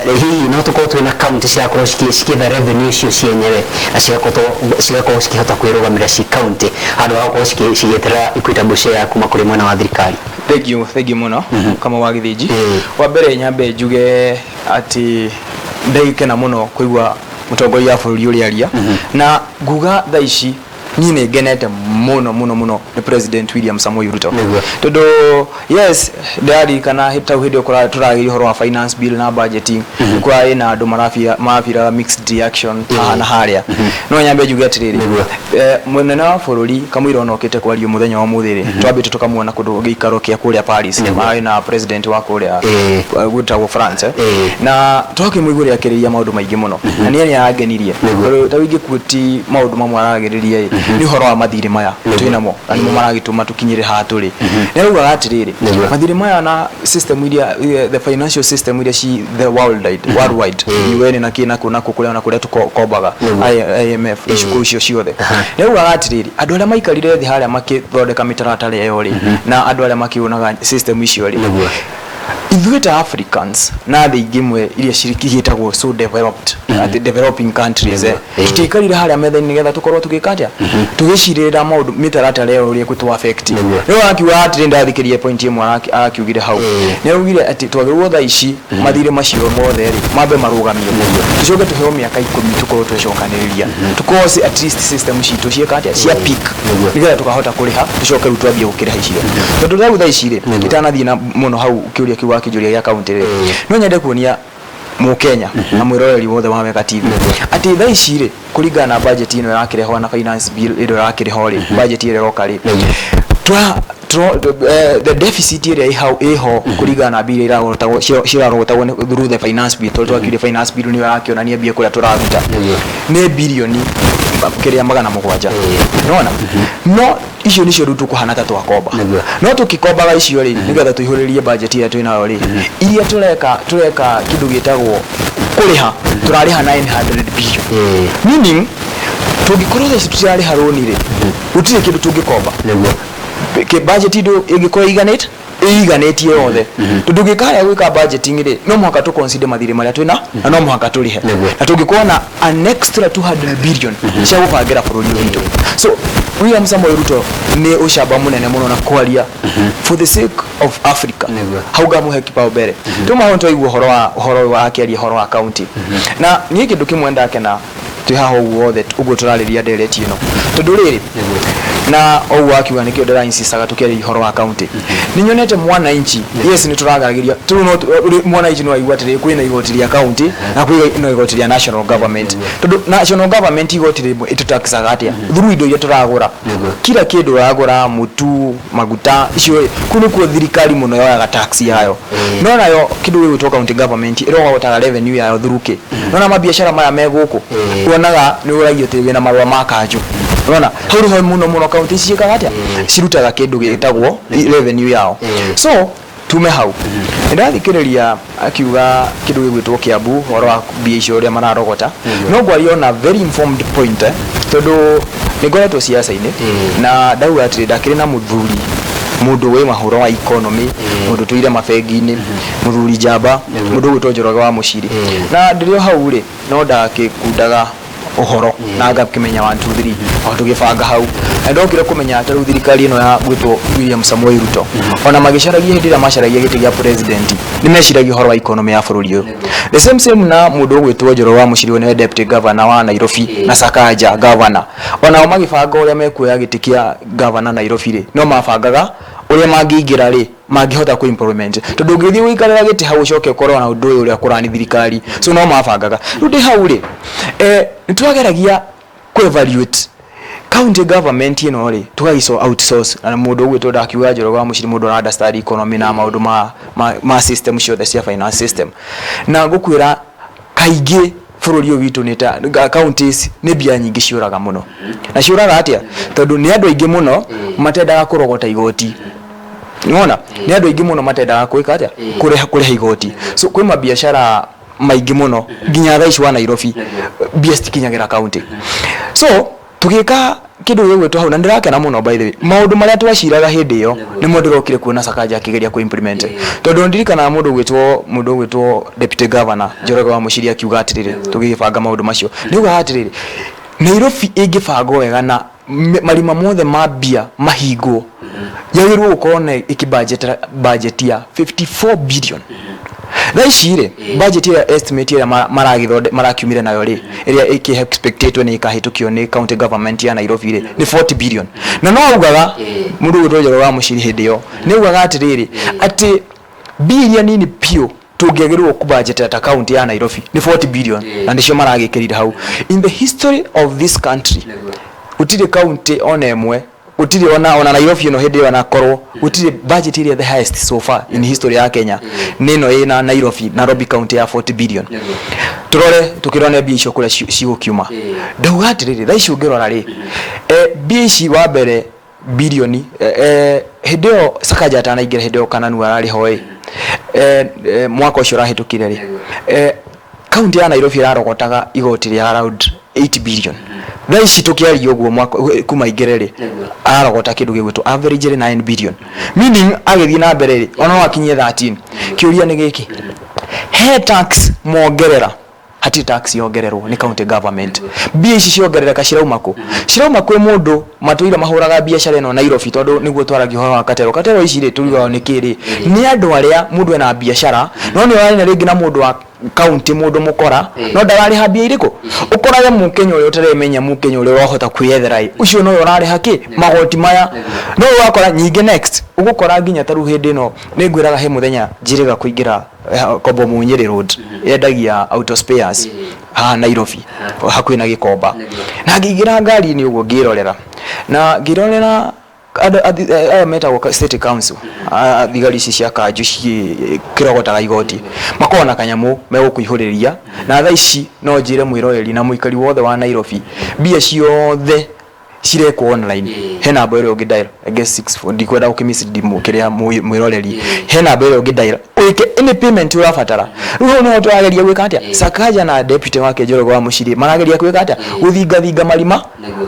S1: Hihi no tũkorwo twĩna kaunti cirakorwo cikĩetha revenue icio cienyewe na cigakorwo cikĩhota kwĩrũgamĩrĩra ci kaunti, handũ ha gũkorwo cigĩeterera equitable share kuma kũrĩ mwena wa thirikari?
S3: Thank you, thank you mũno, kama wa Gĩthĩnji. Wa mbere nyambe njuge atĩ ndagĩkena mũno kũigua mũtongoria wa bũrũri ũrĩa aria, na nguga thaa ici niĩ nĩ ngenete mũno mũno mũno nĩ President William Samoei Ruto, tondũ yes, ndĩraririkana tau hĩndĩ ĩyo tũragĩria ũhoro wa finance bill na budgeting, kũrarĩ na andũ marabiraga mixed reaction haha na harĩa. No nyambe njuge atĩrĩrĩ, mũnene wa bũrũri kamũira ona okĩte kwaria mũthenya wa ũmũthĩ rĩ, twambĩte tũkamuona kũndũ gĩikaro kĩa kũrĩa Paris, marĩ na president wa kũrĩa gwĩtagwo France, na twakĩmũigua ũrĩa akĩrĩria maũndũ maingĩ mũno, na niĩ nĩ arangenirie, tondũ ta ingĩkuĩti maũndũ mamwe aragĩrĩria ĩ, nĩ ũhoro wa mathirĩ maya twĩnamo, na nĩmo maragĩtũma tũkinyĩre haha tũrĩ. Nĩ araugaga atĩrĩrĩ, mathirĩ maya na system iria, the financial system iria ci the worldwide, UN na kĩ na kũ kũrĩa na kũrĩa tũkombaga, IMF, icukũ icio ciothe, nĩ araugaga atĩrĩrĩ, andũ arĩa maikarire thĩ harĩa makĩthondeka mĩtaratara ĩyo rĩ, na andũ arĩa makĩonaga system icio rĩ, Ithuĩ ta Africans na thĩ ingĩ imwe iria ciĩtagwo so developed, atĩ developing countries, tũtiaikarire harĩa metha-inĩ nĩgetha tũkorwo tũgĩka atĩa, tũgĩcirĩrĩra maũndũ, mĩtaratara ĩyo ũrĩa ĩgũtũ affect. Rĩu arakiuga atĩrĩ, ndathikĩrĩria point ĩmwe arakiugire hau, nĩ augire atĩ twagĩrĩirwo thaa ici mathirĩ macio mothe rĩ mambe marũgamio, tũcoke tũheo mĩaka 10 tũkorwo twecokanĩrĩria, tũkorwo at least system citũ ciĩka atĩa, cia peak, nĩgetha tũkahota kũrĩha, tũcoke rĩu twambie gũkĩrĩha icio. Tondũ rĩu thaa ici rĩ, itanathiĩ na mũno hau kĩũria kĩu wakĩnjũria gĩa kaunti rĩ, no nyende kuonia Mũkenya na mwĩroreri wothe wa Wega TV atĩ thaa ici rĩ, kũringana na budget ĩno ĩrakĩrehwo na finance bill ĩrĩa ĩrakĩrĩho rĩ, budget ĩrĩa ĩroka rĩ, the deficit ĩrĩa ĩ hau ĩho kũringana na mbia iria irarogotagwo, cirarogotagwo through the finance bill, tondũ twakiuria finance bill nĩyo ĩrakĩonania mbia kũrĩa tũraruta, nĩ birioni kĩrĩa 700. Nĩwona, no icio nicio rĩu tũkũhana ta twakomba. No tũkĩkombaga icio rĩ, nĩgetha tũihũrĩrie budget ĩrĩa twĩnayo rĩ, iria tũreka kĩndũ gĩtagwo kũrĩha, tũrarĩha 900 billion, meaning tũngĩkorwo thaa ici tũtirarĩha rũni rĩ, gũtirĩ kĩndũ tũngĩkomba. Budget itũ ĩngĩkorwo ĩiganĩtie yothe, tondũ ũngĩka harĩa gwĩka budgeting rĩ, no mũhaka tũ consider mathirĩ marĩa twĩna na no mũhaka tũrĩhe, na tũngĩkorwo na an extra 200 billion cia gũbangĩra bũrũri ũyũ witũ. So William Samoei Ruto nĩ ũcamba mũnene mũno na kwaria for the sake of Africa. Hau ngamũhe kipaumbele. Tuma hau twaigua ũhoro ũyũ wa akĩaria ũhoro wa county, na niĩ kĩndũ kĩmwe ndakena twĩ haha ũguo othe ũguo tũrarĩria ndereti ĩno, tondũ rĩrĩ na ũguo akiuga nĩkĩo ndĩrainsistaga tũkĩaria ũhoro wa county. Nĩ nyonete mwananchi, yes, nĩ tũragaragĩria tũrĩu, no mwananchi no aigua atĩrĩ, kwĩna igoti rĩa county na kwĩna igoti rĩa national government, tondũ national government igoti rĩmwe ĩtũtaxaga atĩa? Through indo iria tũragũra, kila kĩndũ ũragũra, mũtu, maguta, icio rĩ, kũu nĩkuo thirikari mũno yoyaga tax yayo. No nayo kĩndũ gĩgwĩtwo county government ĩrogotaga revenue yayo through kĩ? Nona mabiacara maya me gũkũ, wonaga nĩ ũragio atĩ wĩna marũa ma kanjũ. Unaona hau nĩho mũno mũno county ici ciĩkaga atĩa, cirutaga kĩndũ gĩtagwo revenue yao. So tume hau, nĩndathikĩrĩria akiuga kĩndũ gĩgwĩtwo Kiambu, ũhoro wa mbia icio ũrĩa mararogota. No ngwaria ona very informed point, tondũ nĩ ngoretwo siasa-inĩ na ndauga atĩrĩ, ndakĩrĩ na mũthuri, mũndũ wĩ mahũro wa economy, mũndũ tũire mabengi-inĩ, mũthuri njamba, mũndũ ũgwĩtwo Njoroge wa Mũciri. Na ndĩrĩ o hau rĩ, no ndakĩkundaga ũhoro na ngakĩmenya 1 2 3 o tũgĩbanga hau, na ndokire kũmenya ta rĩu thirikari ĩno ya gwĩtwo William Samoei Ruto, ona magĩcaragia, hĩndĩ ĩrĩa macaragia gĩtĩ gĩa president, nĩ meciragia ũhoro wa economy ya bũrũri ũyũ. The same same na mũndũ ũgwĩtwo Njoroge wa Mũciri, nĩwe deputy governor wa Nairobi, na Sakaja governor, onao magĩbanga ũrĩa mekuoya gĩtĩ kĩa governor Nairobi rĩ, no mabangaga ũrĩa mangĩingĩra rĩ, mangĩhota kũ implement, tondũ ũngĩthiĩ gũikarĩra gĩtĩ hau ũcoke ũkorwo na ũndũ ũyũ ũrĩa kũrani thirikari. So no mabangaga. Rĩu ndĩ hau rĩ, nĩ twageragia kũ evaluate county government ĩno rĩ, tũgagĩco outsource na mũndũ ũgwĩtwo, ndakiuga Njoroge wa Mũciri, mũndũ ũra understand economy na maũndũ ma system ciothe cia finance system. Na ngũkwĩra kaingĩ bũrũri ũyũ witũ nĩ ta counties nĩ mbia nyingĩ ciũraga mũno. Na ciũraga atĩa? Tondũ nĩ andũ aingĩ mũno matendaga kũrogota igoti. Nĩwona nĩ andũ aingĩ mũno matendaga gwĩka atĩa? Kũrĩha igoti. So kwĩ mabiacara maingĩ mũno nginya thaa ici wa Nairobi mbia citikinyagĩra county. So tũgĩka kĩndũ gĩgwĩtwo hau, na ndĩrakena mũno, by the way, maũndũ marĩa twaciraga hĩndĩ ĩyo nĩmo ndĩrokire kuona Sakaja akĩgeria kũ implement, tondũ ndirikanaga mũndũ ũgwĩtwo deputy governor Njoroge wa Mũciri akiuga atĩrĩrĩ, tũgĩgĩbanga maũndũ macio, nĩ augaga atĩrĩrĩ, Nairobi ĩngĩbangwo wega na marima mothe ma mbia mahingwo, yagĩrĩirwo gũkorwo na ĩkĩ budget ya 54 billion. Thaa ici rĩ, budget ĩrĩa estimate ĩrĩa marakiumire nayo rĩ, ĩrĩa ĩkĩ expectetwo nĩ ĩkahĩtũkio nĩ county government ya Nairobi rĩ, nĩ 40 billion. Na no augaga mũndũ ũgwĩtwo Njoroge wa Mũciri hĩndĩ ĩyo nĩ augaga atĩrĩrĩ, atĩ mbia iria nini biũ tũngĩagĩrĩirwo kũbudget ta county ya Nairobi nĩ 40 billion, na nĩcio maragĩkĩrire hau. In the history of this country gũtirĩ county ona ĩmwe, gũtirĩ ona Nairobi ĩno hĩndĩ ĩyo anakorwo gũtirĩ budget ĩrĩa the highest so far in history ya Kenya nĩ ĩno ĩna Nairobi county ya 40 billion. Tũrore tũkĩrone mbia icio kũrĩa cigũkiuma. Ndauga atĩrĩrĩ, thaa ici ũngĩrora rĩ, mbia ici wa mbere bilioni, hĩndĩ ĩyo Sakaja atanaingĩra, hĩndĩ ĩyo Kananu ararĩ ho ĩ, mwaka ũcio ũrahĩtũkire rĩ, kaunti ya Nairobi ĩrarogotaga igoti rĩa around 8 billion. Thaa ici tũkĩaria ũguo mwaka kuma aingĩre rĩ, ararogota kĩndũ gĩgwĩtwo average rĩ 9 billion, meaning agĩthiĩ na mbere rĩ, ona no akinyie 13. Kĩũria nĩ gĩkĩ, he tax mongerera? Hatirĩ tax yongererwo nĩ county government. Mbia ici ciongerereka cirauma kũ? Cirauma kwĩ mũndũ matũire mahũraga biacara ĩno Nairobi, tondũ nĩguo twaragia ũhoro wa katero. Katero ici rĩ, tũrigaga nĩ kĩ rĩ? Nĩ andũ arĩa mũndũ ena biacara, no nĩ ũraria rĩngĩ na mũndũ wa county, mũndũ mũkora, no ndararĩha mbia irĩkũ. Ũkorage Mũkenya ũrĩa ũtaremenya, Mũkenya ũrĩa ũrahota kwĩyethera ĩ, ũcio nowe ũrarĩha kĩ magoti maya. No ũgakora nyingĩ next ũgũkora nginya ta rĩu hĩndĩ ĩno nĩ ngwĩraga, he mũthenya njĩrĩga kũingĩra Kombo Munyĩrĩ Road, yendagia auto spares haha Nairobi hakuhĩ na Gĩkomba, na ngĩingĩra ngari-inĩ ũguo ngĩrorera na ngĩrorera andũ aya metagwo city council, thigari ici cia kanjũ cikĩrogotaga igoti, makoragwo na kanyamũ megũkũihũrĩria. Na thaa ici no njĩre mwĩroreri na mũikari wothe wa Nairobi, mbia ciothe cirekwo online. He namba ĩrĩa ũngĩ dial, I guess 64, ndikwenda gũkĩmislead kĩrĩa mwĩroreri. He namba ĩrĩa ũngĩ dial wĩke any payment ũrabatara. Rĩu hau nĩho tũrageria gwĩka atĩa? Sakaja na deputy wake Njoroge wa Mũcirĩ marageria gwĩka atĩa? Gũthingathinga marima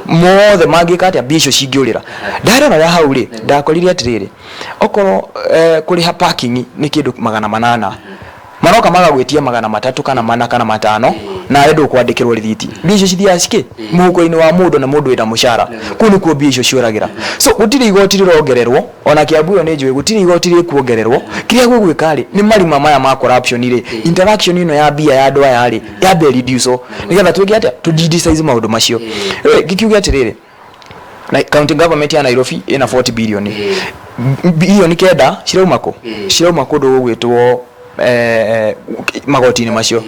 S3: mothe mangĩka atĩa mbia icio cingĩũrĩra. Ndarora hau rĩ, ndakorire atĩrĩrĩ, okorwo kũrĩha parking nĩ kĩndũ 800, maroka magagwĩtia 300 kana 4 kana 5, nawe ndũkwandĩkĩrwo rĩthiti. Mbia icio cithiaga cikĩ mũhuko-inĩ wa mũndũ, na mũndũ wĩna mũcara. Kũu nĩkuo mbia icio ciũragĩra. So gũtirĩ igoti rĩrongererwo. Ona Kiambu ĩyo nĩ njũĩ gũtirĩ igoti rĩkuongererwo. Kĩrĩa gũgwĩka rĩ, nĩ marima maya ma corruption rĩ, interaction ĩno ya mbia ya andũ aya rĩ, yambe reduce, nĩgetha twĩke atĩa? Tũ de-criticize maũndũ macio. Rĩu ngĩkiuge atĩrĩrĩ, na county government ya Nairobi ĩna 40 billion, 9 bilioni cirauma kũ? Cirauma kũndũ gũgwĩtwo magoti-inĩ macio.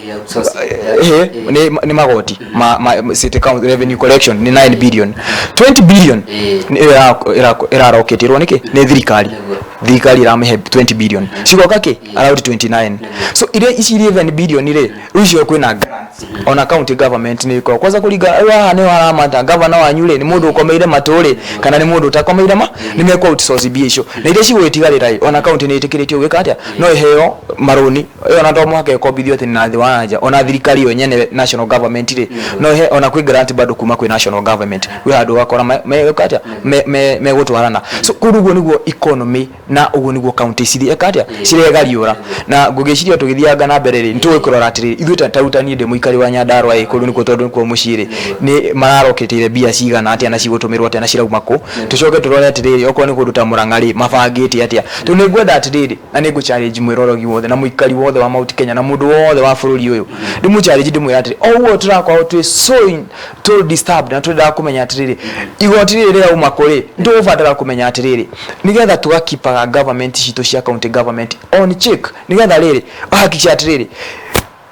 S3: Nĩ magoti ma city council revenue collection nĩ 9 billion. 20 billion nĩ ĩrarokĩtirwo nĩkĩ? Nĩ thirikari. Thirikari ĩramĩhe 20 billion, cigoka kĩ around 29. So iria ici 11 billion rĩ, rĩu icio kwĩna grants. Ona county government nĩ ĩkoragwo kwanza kũringa. Rĩu haha nĩho haramata governor wanyu rĩ, nĩ mũndũ ũkomeire matũ rĩ, kana nĩ mũndũ ũtakomeire ma nĩ mekũ outsource mbia icio. Na iria cigũgĩtigarĩra rĩ, ona county nĩ ĩtĩkĩrĩtio gwĩka atĩa? No ĩheo marũni ĩyo, na to mũhaka ĩkombithio atĩ na thĩ wa nja. Ona thirikari yo nyene, national government rĩ, no ĩhe. Ona kwĩ grant bado kuma kwĩ national government, kwĩ handũ ũgakora megwĩka atĩa? Megũtwarana. So kũu ũguo nĩguo economy na ũguo nĩguo county cireka atĩa? Ciregariũra. Na ngũgĩciria tũgĩthianga na mbere rĩ, nĩtũgũkĩrora atĩrĩrĩ, ithuĩ ta rĩu ta niĩ ndĩ mũikari wa Nyandarua ĩ, kũndũ nĩkuo, tondũ nĩkuo mũciĩ rĩ, nĩ mararokĩtĩire mbia cigana atĩa na cigũtũmĩrwo atĩa na cirauma kũ? Tũcoke tũrore atĩrĩrĩ, okorwo nĩ kũndũ ta Mũrang'a rĩ, mabangĩte atĩa? Tondũ nĩ ngwenda atĩrĩrĩ, na nĩ ngũ challenge mwĩrorogi wothe na mũikari wothe wa Mount Kenya na mũndũ wothe wa bũrũri ũyũ, ndĩmũ challenge, ndĩmwĩre atĩrĩ, o ũguo tũrakorwo twĩ so tũ disturbed na twendaga kũmenya atĩrĩrĩ, igoti rĩrĩ rĩrauma kũ rĩ, nĩtũgũbatara kũmenya atĩrĩrĩ, nĩgetha tũgakipaga government citũ cia county government on check, nĩgetha rĩrĩ hakikisha atĩrĩrĩ,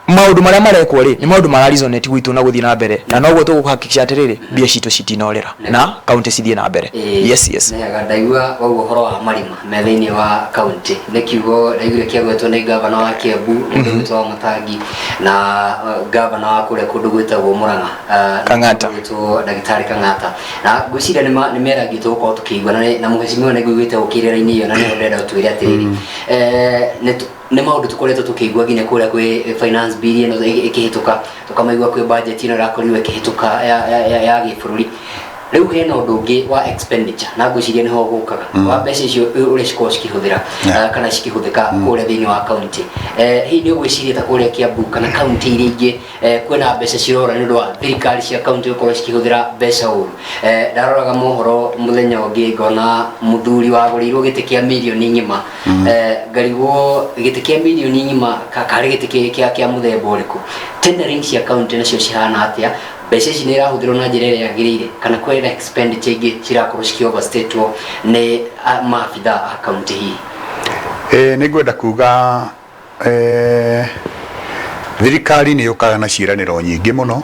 S3: maũndũ marĩa marekwo rĩ, nĩ maũndũ mara resonate gwitũ na gũthiĩ na mbere. Na noguo tũgũhakikisha atĩrĩrĩ, mbia citũ citinorĩra na county cithiĩ na mbere. Yes.
S1: Nĩwega, ndaigua waguo ũhoro wa marima me thĩinĩ wa county nĩ kiugo ndaiguire kĩagwetwo nĩ gavana wa Kiambu, mũndũ gwĩtwo wa Matangi, na gavana wa kũrĩa kũndũ gwĩtagwo Murang'a,
S3: Kang'ata.
S1: Gwĩtwo ndagĩtarĩ Kang'ata. Na ngwĩciria nĩ mĩarangi tũgũkorwo tũkĩigua na mũhecimiwa nĩ nguiguĩte ũkĩrĩra raini ĩyo, na nĩho ndĩrenda ũtwĩre atĩrĩrĩ, nĩ maũndũ tũkoretwo tũkĩigua nginya kũrĩa kwĩ finance bill ĩno ĩkĩhĩtũka, tũkamaigua kwĩ budget ĩno ĩrakorirwo ĩkĩhĩtũka ya gĩbũrũri. Rĩu hena ũndũ ũngĩ wa expenditure, na ngwĩciria nĩho gũkaga wa mbeca icio ũrĩa cikoragwo cikĩhũthĩra, kana cikĩhũthĩka kũrĩa thĩinĩ wa county. Hihi nĩ ũgwĩciria ta kũrĩa Kiambu kana county iria ingĩ, kwĩna mbeca cirora nĩ ũndũ wa thirikari cia county gũkorwo cikĩhũthĩra mbeca ũru? Ndaroraga mohoro mũthenya ũngĩ, ngona mũthuri wagũrĩirwo gĩtĩ kĩa mirioni ng'ima. Ngarigwo gĩtĩ kĩa mirioni ng'ima karĩ gĩtĩ kĩa mũthemba ũrĩkũ? Tendering cia county nacio cihana atĩa? Mbeca ici nĩ irahũthĩrwo na njĩra ĩrĩa yagĩrĩire, kana kwĩna expenditure ingĩ cirakorwo cikĩ overstatwo nĩ maabitha a county hihi?
S2: Nĩ ngwenda kuga thirikari nĩ yũkaga na ciĩranĩro nyingĩ mũno,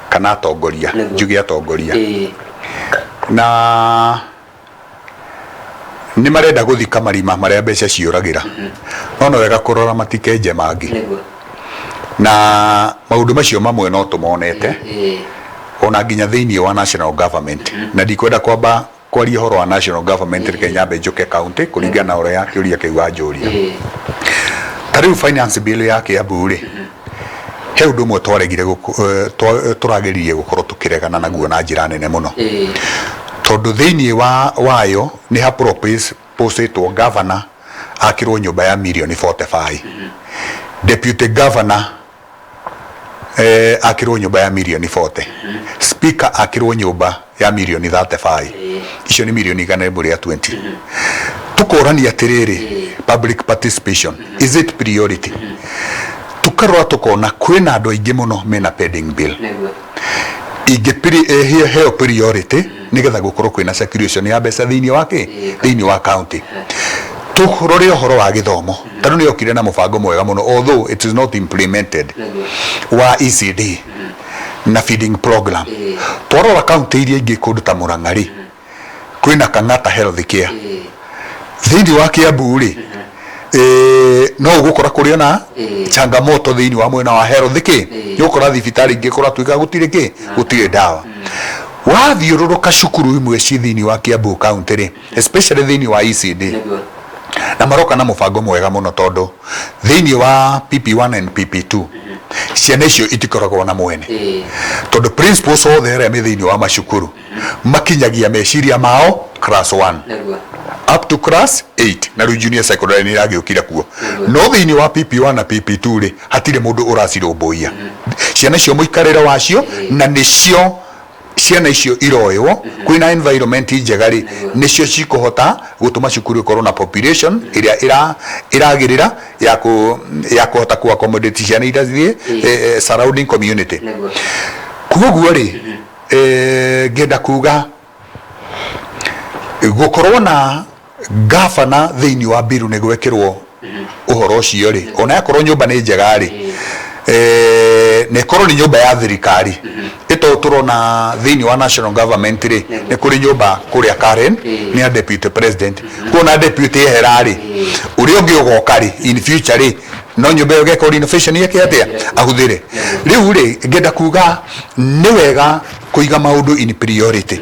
S2: kana atongoria. Njuge atongoria na nĩ marenda gũthika marima marĩa mbeca ciũragĩra, no no wega kũrora matikenje mangĩ. Na maũndũ macio mamwe no tũmonete ona nginya thĩinĩ wa national government, na ndikwenda kwamba kwaria ũhoro wa national government, reke nyambe njũke county kũringana na ũrĩa kĩũria kĩu wanjũria. Ta rĩu finance bill ya Kiambu rĩ, he ũndũ ũmwe twaregire tũrageririe gũkorwo. tũkĩregana naguo na njĩra nene mũno, tondũ thĩinĩ wa wayo nĩ ha proposĩtwo governor akĩrwo nyũmba ya mirioni 45, deputy governor akĩrwo nyũmba ya mirioni 40, speaker akĩrwo nyũmba ya mirioni 35. Icio nĩ mirioni 120. Tũkorania atĩrĩrĩ, public participation, is it priority? Tukarora tukona kwĩna andũ aingĩ mũno mena pending bill ingĩ heo priority nigetha gukorwo kwĩna circulation ya mbeca thĩinĩ wa kĩ thĩinĩ wa county. Tũrore ũhoro wa gĩthomo, tondũ nĩ okire na mũbango mwega mũno, although it is not implemented, wa ECD na feeding program. Twarora county iria ingĩ, kũndũ ta Murang'a rĩ, kwĩna Kang'ata Health Care. Thĩinĩ wa Kiambu rĩ, no ũgũkora kũrĩ ona changamoto thĩinĩ wa mwena wa health kĩ nĩ ũgũkora thibitarĩ ingĩ kũratuĩka gũtirĩ kĩ gũtirĩ ndawa. Wathiũrũrũka cukuru imwe ci thĩinĩ wa Kiambu County rĩ, especially thĩinĩ wa ECD, na maroka na mũbango mwega mũno, tondũ thĩinĩ wa PP1 and PP2 ciana icio itikoragwo na mwene, tondũ principals othe arĩa me thĩinĩ wa macukuru makinyagia meciria mao class 1 up to class 8, na rĩu junior secondary nĩ iragĩũkire kuo. No thĩinĩ wa PP1 na PP2 rĩ, hatirĩ mũndũ ũracirũmbũiya ciana icio, mũikarĩre wacio, na nĩcio ciana icio iroywo kwĩna environment njega rĩ, nĩcio cikũhota gũtũma cukuru ĩkorwo na population ĩrĩa ĩragĩrĩra ya kũhota ku accommodate ciana iria ciĩ surrounding community. Koguo rĩ, ngenda kuga gũkorwo na gavana thĩinĩ wa biru nĩ gwekĩrwo ũhoro ũcio rĩ, ona yakorwo nyũmba nĩ njega rĩ, na ĩkorwo nĩ nyũmba ya thirikari ĩto tũrona thĩinĩ wa national government rĩ, nĩ kũrĩ nyũmba kũrĩa Karen nĩ ya deputy president. Kuona deputy ehera rĩ, ũrĩa ũngĩ ũgoka rĩ, in future rĩ, no nyũmba ĩyo ĩgekwo renovation yeke atĩa ahũthĩre. Rĩu rĩ, ngenda kuga nĩ wega kũiga maũndũ in priority,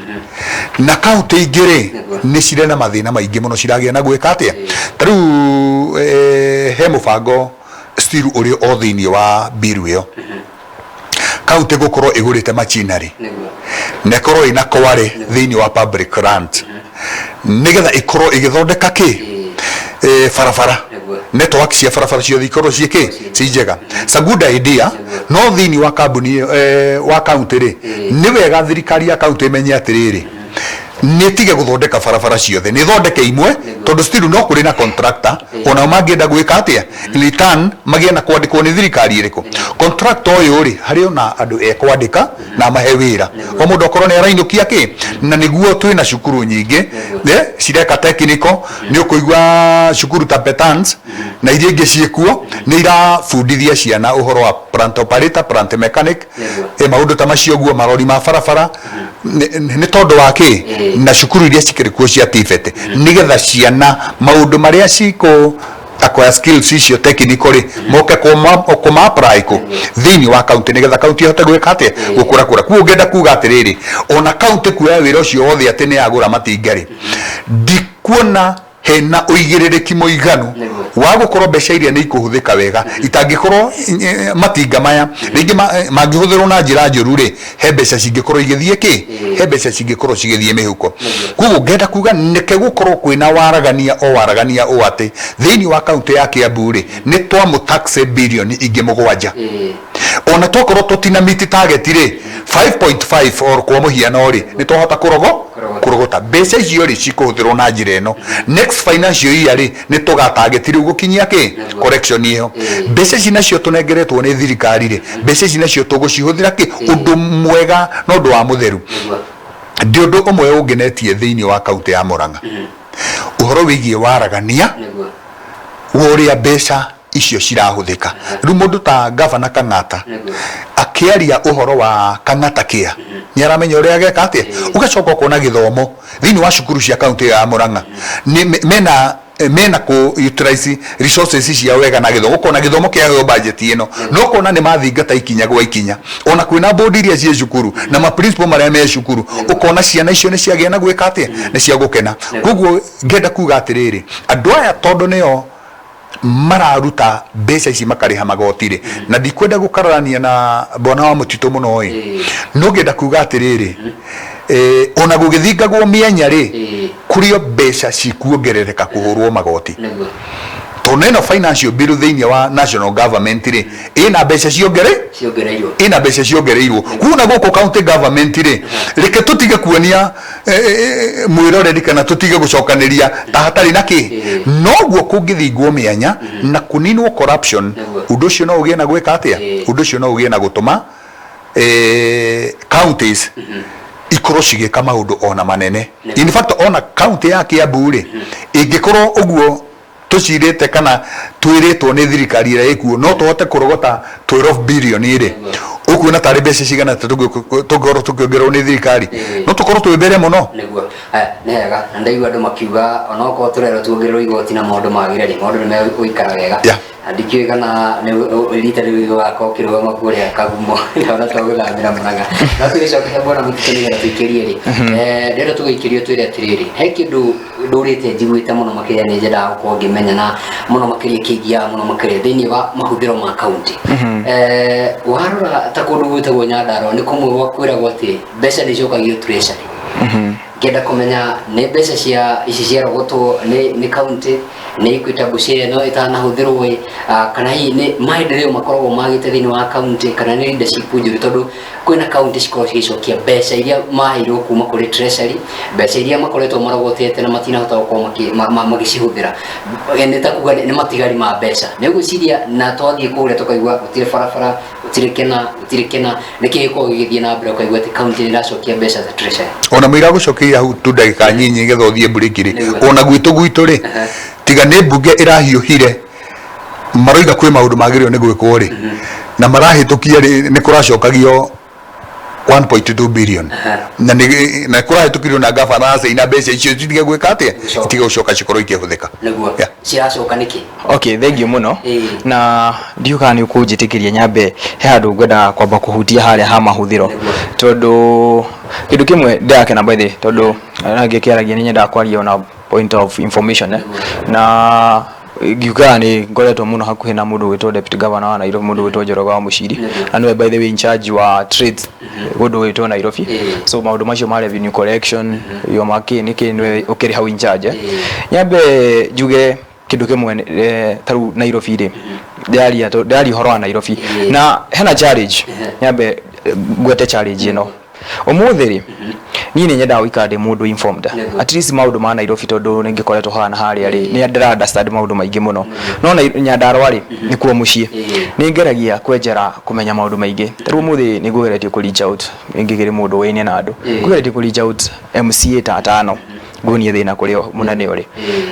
S2: na kaunti ingĩ rĩ, nĩ cirĩ na mathĩna maingĩ mũno ciragĩa na gwĩka atĩa. Ta rĩu he mũbango still ũrĩ o thĩinĩ wa bill ĩyo, kaunti gũkorwo ĩgũrĩte machinery na ĩkorwo ĩna kware thĩinĩ wa public land nĩgetha ĩkorwo ĩgĩthondeka kĩ barabara, network cia barabara ciothe ikorwo ciĩ kĩ ci njega. It's a good idea, no thĩinĩ wa kambuni ĩyo, wa kaunti rĩ, nĩ wega thirikari ya kaunti ĩmenye atĩrĩrĩ, nĩ tige gũthondeka barabara ciothe, nĩ thondeke imwe, tondũ still no kũrĩ na contractor onao mangĩenda gwĩka atĩa in return magĩe na kwandĩkwo nĩ thirikari ĩrĩkũ. Contractor ũyũ rĩ, harĩ ona andũ ekwandĩka na mahe wĩra, o mũndũ akorwo nĩ arainũkia kĩ, na nĩguo twĩna cukuru nyingĩ cireka technical. Nĩ ũkũigua cukuru ta Petans na iria ingĩ ciĩkuo nĩ irabundithia ciana ũhoro wa plant operator, plant mechanic, maũndũ ta macio guo, marori ma barabara nĩ tondũ wa kĩ na cukuru iria cikĩrĩ kuo cia TVET, nĩgetha ciana maũndũ marĩa cikũ acquire skills icio technical rĩ, moke kũma apply kũ thĩinĩ wa kaunti, nĩgetha kaunti ĩhote gwĩka atĩa, gũkũra kũra. Kuo ngenda kuga atĩrĩrĩ, ona kaunti kuoya wĩra ũcio wothe atĩ nĩ yagũra matinga rĩ, ndikuona hena ũigĩrĩrĩki mũiganu wa gũkorwo mbeca iria nĩ ikũhũthĩka wega. Itangĩkorwo matinga maya rĩngĩ mangĩhũthĩrwo na njĩra njũru rĩ, he mbeca cingĩkorwo igĩthiĩ kĩ he mbeca cingĩkorwo cigĩthiĩ mĩhuko. Koguo ngenda kuga nĩke gũkorwo kwĩna waragania o waragania o atĩ thĩinĩ wa kaunti ya Kiambu rĩ, nĩ twamũtaxe bilioni ingĩ 7, ona twakorwo tũtina meet target rĩ, 5.5 or kwa mũhiano rĩ, nĩ twahota kũrogota mbeca icio rĩ, cikũhũthĩrwo na njĩra ĩno. Next financial year rĩ, nĩ tũgatarget rĩu gũkinyia kĩ correction ĩyo. Mbeca ici nacio tũnengeretwo nĩ thirikari rĩ, mbeca ici nacio tũgũcihũthĩra kĩ ũndũ mwega na ũndũ wa mũtheru. Ndĩ ũndũ ũmwe ũngenetie thĩinĩ wa kaunti ya Murang'a, ũhoro wĩgiĩ waragania wa ũrĩa mbeca icio cirahũthĩka. Rĩu mũndũ ta gavana Kang'ata akĩaria ũhoro wa Kang'ata Care, nĩ aramenya ũrĩa ageka atĩa. Ũgacoka ũkona gĩthomo thĩinĩ wa cukuru cia kaunti ĩyo ya Murang'a nĩ mena ku utilize resources ciao wega na gĩthomo, ũkona gĩthomo kĩaheo budget ĩno, no ũkona nĩ mathingata ikinya gwa ikinya, ona kwĩna board iria ciĩ cukuru na ma principal marĩa me cukuru, ũkona ciana icio nĩ ciagĩa na gwĩka atĩa, nĩ cia gũkena. Koguo ngenda kuga atĩrĩrĩ, andũ aya tondũ nĩo Mararuta mbeca ici makarĩha magoti rĩ, na ndikwenda gũkararania na bwana wa mũtitũ mũno ĩ, no ngĩenda kuga atĩrĩrĩ, ona gũgĩthingagwo mĩanya rĩ, kũrĩ o mbeca cikuongerereka kũhũrwo magoti. Tondũ ĩno financial bill thĩinĩ wa national government rĩ, ĩna mbeca
S1: ciongereirwo,
S2: ĩna mbeca ciongereirwo. Kuona na gũkũ county government rĩ, reke tũtige kuonia mwĩroreri kana tũtige gũcokanĩria ta hatarĩ na kĩ. Noguo kũngĩthingwo mĩanya na kũninwo corruption, ũndũ ũcio no ũgĩe na gwĩka atĩa? Ũndũ ũcio no ũgĩe na gũtũma counties ikorwo cigĩka maũndũ ona manene. In fact, ona county ya Kiambu rĩ, ĩngĩkorwo ũguo tũcirĩte kana twĩrĩtwo nĩ thirikari ĩrĩa ĩkuo, no tũhote kũrogota 12 billion rĩ, ũkuona tarĩ mbeca cigana atĩa tũngĩkorwo tũkĩongererwo nĩ thirikari? No tũkorwo twĩ mbere mũno.
S1: Nĩguo. Aya, nĩ hega na ndaigua andũ makiuga onokorwo tũrerwo tuongererwo igoti na maũndũ magĩre rĩ, maũndũ nĩ megũikara wega. Na ndikĩũĩ kana nĩ rita rĩu gũgakorwo ũkĩrũgama kũrĩa Kagumo, ndona to gũthambĩra Mũrang'a. No tũgĩcoke bwana Mũtitũ nĩgetha tũikĩrie rĩ, ndĩrenda tũgĩikĩrie twĩre atĩrĩrĩ, he kĩndũ ndũrĩte njiguĩte mũno makĩria, nĩ nyendaga gũkorwo ngĩmenya na mũno makĩria kĩngiaga mũno makĩria thĩinĩ wa mahũthĩro ma kaunti. Warora ta kũndũ gwĩtagwo Nyandarua, nĩ kũmwe gwa kwĩragwo atĩ mbeca nĩ icokagio treasury. Ngĩenda kũmenya nĩ mbeca cia ici ciarogotwo nĩ kaunti, nĩ Equitable share ĩno ĩtanahũthĩrwo ĩ, kana hihi nĩ maendeleo makoragwo magĩte thĩinĩ wa kaunti, kana nĩ leadership njũru, tondũ kwĩna kaunti cikoragwo cigĩcokia mbeca iria maheirwo kuma kũrĩ treasury, mbeca iria makoretwo marogotete na matinahota gũkorwo magĩcihũthĩra. Nĩ ta kuga nĩ matigari ma mbeca. Nĩ ũgwĩciria na twathiĩ kũrĩa tũkaigua gũtirĩ barabara, gũtirĩ kĩna, gũtirĩ kĩna, nĩkĩ gĩkoragwo gĩgĩthiĩ na mbere ũkaigua atĩ kaunti nĩ ĩracokia mbeca ta treasury?
S2: Ona mũira gũcokeria hau tu ndagĩka nyinyi nĩgetha ũthiĩ break rĩ, ona gwitũ rĩ, tiga nĩ mbunge ĩrahiũhire maroiga kwĩ maũndũ magĩrĩirwo nĩ gwĩkwo rĩ, na marahĩtũkia rĩ, nĩ kũracokagio 1.2 billion, na nĩ na kũrahĩtũkirio na gavana acaina mbeca icio citige gwĩka atĩa?
S1: Gũcoka.
S2: Itige gũcoka, cikorwo ikĩhũthĩka.
S1: Ciracoka nĩkĩ?
S3: Okay, thank you mũno. Na ndiũĩ kana nĩ ũkũnjĩtĩkĩria nyambe he handũ ngwendaga kwamba kũhutia harĩa ha mahũthĩro. Tondũ kĩndũ kĩmwe ndĩrakena, by the way, tondũ na ngĩkĩaragia nĩ nyendaga kwaria ona point of information, eh. Na ngiugaga nĩ ngoretwo mũno hakuhĩ na mũndũ gwĩtwo deputy governor wa Nairobi, mũndũ gwĩtwo Njoroge wa Mũciri, na nĩwe, by the way, in charge wa trades kũndũ gwĩtwo Nairobi. So maũndũ macio ma revenue collection yo makĩ nĩkĩ, nĩwe ũkĩrĩ hau in charge, eh. Nyambe njuge kĩndũ kĩmwe, ta rĩu Nairobi rĩ, ndĩraria ũhoro wa Nairobi na hena challenge. Nyambe ngwete challenge ĩno ũmũthĩ rĩ, niĩ nĩ nyendaga gũikara ndĩ mũndũ informed, at least maũndũ ma Nairobi, tondũ nĩ ngĩkoretwo haha na harĩa rĩ, nĩ ndĩra understand maũndũ maingĩ mũno. No Nyandarua rĩ, nĩkuo mũciĩ, nĩ ngeragia kwenjera kũmenya maũndũ maingĩ. Ta rĩu ũmũthĩ nĩ ngũgeretie kũ reach out, ngĩkĩrĩ mũndũ ũĩne na andũ, ngũgeretie kũ reach out MCA ta atano, nguonie thĩna kũrĩa mũnene ũrĩ.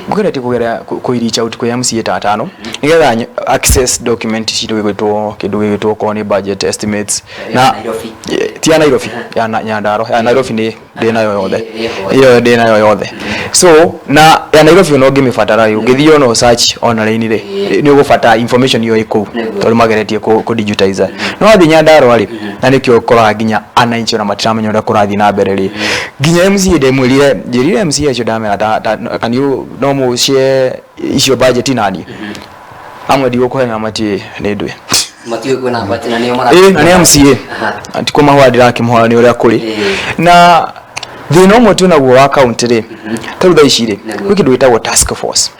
S3: Ngũgeretie kũgera kũ reach out kwĩ MCA ta atano nĩgetha access document citũ, gĩgwĩtwo kĩndũ gĩgwĩtwo okorwo nĩ budget estimates na
S1: Nairobi.
S3: Ti ya Nairobi, ya Nyandarua. Ya Nairobi nĩ ndĩ nayo yothe.
S1: Ĩho.
S3: Ĩyo ndĩ nayo yothe. So na ya Nairobi ona ũngĩmĩbatara rĩ, ũngĩthiĩ ona search online rĩ, nĩ ũgũbatara information ĩyo ĩ kũu, tondũ mageretie kũ digitize. No wathiĩ Nyandarua rĩ, na nĩkĩo ũkoraga nginya ananchi ona matiramenya ũrĩa kũrathiĩ na mbere rĩ. Nginya MCA ndĩmwĩrire, njĩrire MCA acio ndamera ta can you, no mũcie icio budget nani amwe, ndigũkũhe na matiĩ nĩ ndwĩ.
S1: Matiũĩ kwĩna budget na nĩo mara
S3: Ĩ, na nĩ MCA. Ti kũmahũa ndĩrakĩmũhoya, nĩ ũrĩa kũrĩ. Na thĩna ũmwe twĩnaguo wa kaunti rĩ, ta rĩu thaa ici rĩ, gwĩ kĩndũ gĩtagwo task force,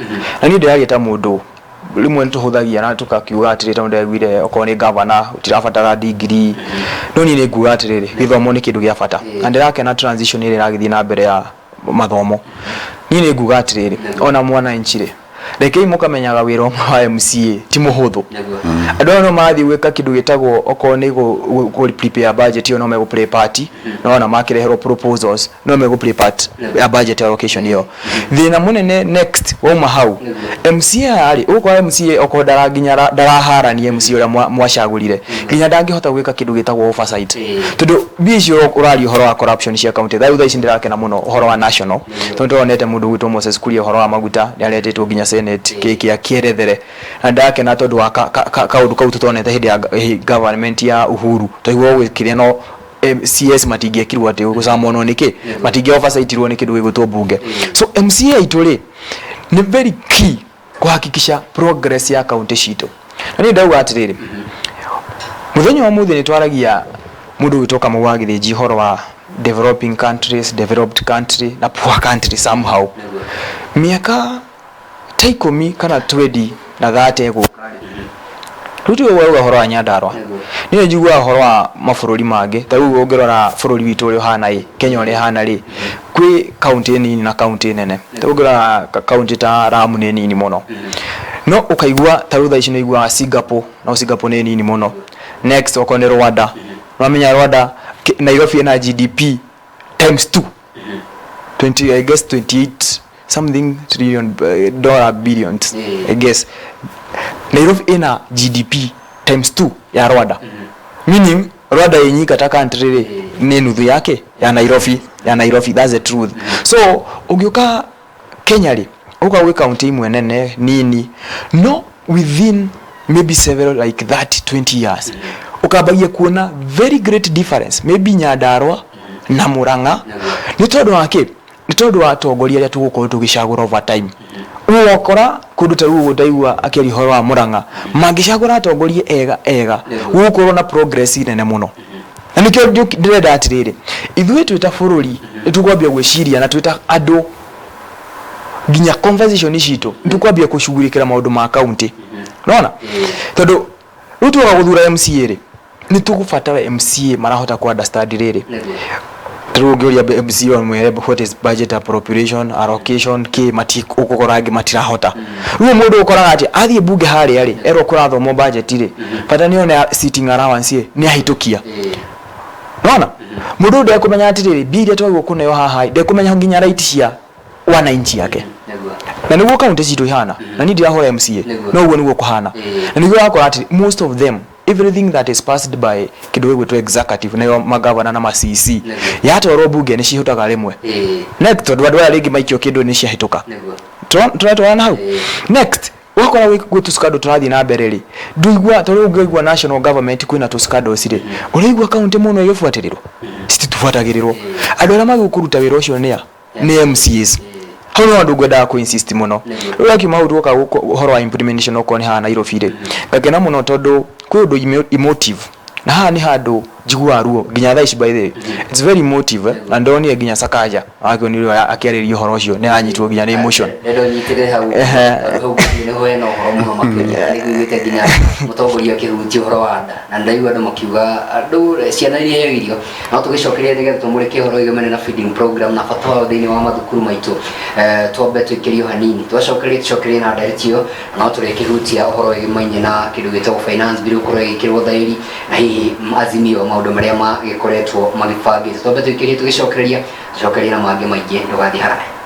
S3: na niĩ ndĩraria ta mũndũ rĩmwe nĩ tũhũthagia na tũkakiuga atĩrĩ, tondũ ndĩraiguire okorwo nĩ gavana ũtirabatara degree, no niĩ nĩ nguga atĩrĩrĩ, gĩthomo nĩ kĩndũ gĩa bata, na ndĩrakena transition ĩrĩa ĩragĩthiĩ na mbere ya mathomo. Niĩ nĩ nguga atĩrĩrĩ, ona mwananchi rĩ, rekei mũkamenyaga wĩra ũmwe wa MCA ti mũhũthũ. Andũ aya no marathiĩ gwĩka kĩndũ gĩtagwo okorwo nĩ gũ prepare budget ĩyo, no megũ play part, no ona makĩreherwo proposals no megũ play part ya budget allocation ĩyo. Thĩna mũnene next wauma hau, MCA aya rĩ, ũgũkora MCA okorwo ndaraginya ndaraharania MCA ũrĩa mwacagũrire, nginya ndangĩhota gwĩka kĩndũ gĩtagwo oversight, tondũ mbia icio ũraria ũhoro wa corruption cia county. Rĩu thaa ici ndĩrakena mũno ũhoro wa national, tondũ tũronete mũndũ gwĩtwo Moses Kuria ũhoro wa maguta nĩ aretĩtwo nginya senate kĩkĩ akĩerethere, na ndĩrakena tondũ wa kaũndũ kau tũtonete hĩndĩ ya government ya Uhuru. Twaigua gwĩkĩrĩa no CS matingĩekirwo atĩ gũcamonwo nĩkĩ, matingĩ oversightirwo nĩ kĩndũ gĩgwĩtwo mbunge. So MCA aitũ rĩ, nĩ very key. Kuhakikisha progress ya kaunti citũ. Na niĩ ndauga atĩrĩrĩ, mũthenya wa mũthĩ nĩ twaragia mũndũ ũgĩtwo Kamau wa Gĩthĩnji ũhoro wa developing countries, developed country na poor country. Somehow mĩaka ta 10 kana 20 na 30 ĩgũka rĩu, tiwe ũrauga ũhoro wa Nyandarua, niĩ njiguaga ũhoro wa mabũrũri mangĩ. Ta rĩu ũngĩrora bũrũri witũ ũrĩa ũhana ĩ, Kenya ũrĩa ĩhana rĩ, kwĩ kaunti nini na kaunti nene. Ta rĩu ũngĩrora kaunti ta Lamu nĩ nini mũno, no ũkaigua ta rĩu thaa ici nĩ ũiguaga Singapore, no Singapore nĩ nini mũno. Next okorwo nĩ Rwanda, wamenya Rwanda, Nairobi ĩna GDP times 2, 20, I guess 28 something trillion dollar billions. I guess Nairobi ina GDP times 2 ya Rwanda, meaning Rwanda yenyika ta country rĩ nĩ nuthu yake ya Nairobi, ya Nairobi. That's the truth. So ũngĩũka Kenya rĩ, ũka gwĩ kaunti imwe nene nini, no within maybe several like 30 20 years ũkambagia kuona very great difference, maybe Nyandarua na Murang'a. Nĩ tondũ wa kĩ? Nĩ tondũ wa atongoria arĩa tũgũkorwo tũgĩcagũra over time. Ũgakora kũndũ ta rĩu ũguo ndaigua akĩaria ũhoro wa Murang'a, mangĩcagũra atongoria ega ega, gũgũkorwo na progress nene mũno. Na nĩkĩo ndĩrenda atĩrĩrĩ, ithuĩ twĩ ta bũrũri nĩ tũkwambia gwĩciria na twĩ ta andũ, nginya conversation citũ nĩ tũkwambia kũcugurĩkĩra maũndũ ma kaunti nona, tondũ rĩu twoka gũthura MCA rĩ, nĩ tũgũbatara MCA marahota ku understand rĩrĩ. Rĩu ũngĩũria MCA ũmwĩre what is budget appropriation, allocation, k mati, ũgũkora angĩ matirahota. Rĩu mũndũ ũkoraga atĩ athiĩ bunge harĩa rĩ, erwo kũrathomwo budget rĩ, bata nĩ one sitting allowance ĩ nĩ ahĩtũkia. Nona mũndũ ũyũ ndekũmenya atĩrĩrĩ, mbia iria twagĩrĩirwo kũneo haha, ndekũmenya nginya right cia wananchi yake. Na nĩguo kaunti citũ ihana, na niĩ ndirahũra MCA, no ũguo nĩguo kũhana. Na nĩguo wakora atĩ most of them, everything that is passed by kĩndũ gĩgwĩtwo executive, nayo magavana na ma CC, yatwarwo bunge nĩ cihũtaga rĩmwe. Next, tondũ andũ aya rĩngĩ maikio kĩndũ nĩ ciahĩtũka. Tũratwarana hau. Next, wakora gwĩ tũscandal tũrathiĩ na mbere rĩ, ndũigua ta rĩu ũngĩigua national government kwĩna tũscandals rĩ, ũraigua kaunti mũno ĩgĩbuatĩrĩrwo? Cititubuatagĩrĩrwo. Andũ arĩa magĩrĩirwo kũruta wĩra ũcio nĩa? Nĩ MCAs. Hau no andũ ngwendaga kũ insist mũno. Rĩu akiuma hau tuoka ũhoro wa implementation, okorwo nĩ haha Nairobi rĩ, ngakena mũno tondũ kwĩ ũndũ emotive, na haha nĩ handũ njiguaga ruo nginya thaa ici. By the way, it's very emotive, eh? Na ndonire nginya Sakaja akĩonire akĩarĩria ũhoro ũcio nĩ aranyitwo nginya nĩ emotion.
S1: Ndenda ũnyitĩrĩre hau. Tondũ hau nĩho hena ũhoro mũno makĩria. Nĩnguĩte nginya mũtongoria akĩhutia ũhoro wa nda, na ndaigua andũ makiuga andũ ciana iria iheo irio. No tũgĩcokeria nĩgetha tũmũrĩke ũhoro wĩgĩmene na feeding program na bata wao thĩinĩ wa mathukuru maitũ. Twambe twĩkĩrio hanini, twacokeria tũcokerie na ndereti ĩyo, na no tũrĩkĩhutia ũhoro wĩgĩmaine na kĩndũ gĩtagwo finance bill gũkorwo ĩgĩkĩrwo thaĩri, na hihi Azimio maũndũ marĩa magĩkoretwo magĩbangĩte. Twambe twĩkĩrie, tũgĩcokereria tũcokerie na mangĩ maingĩ. Ndũgathiĩ haraya.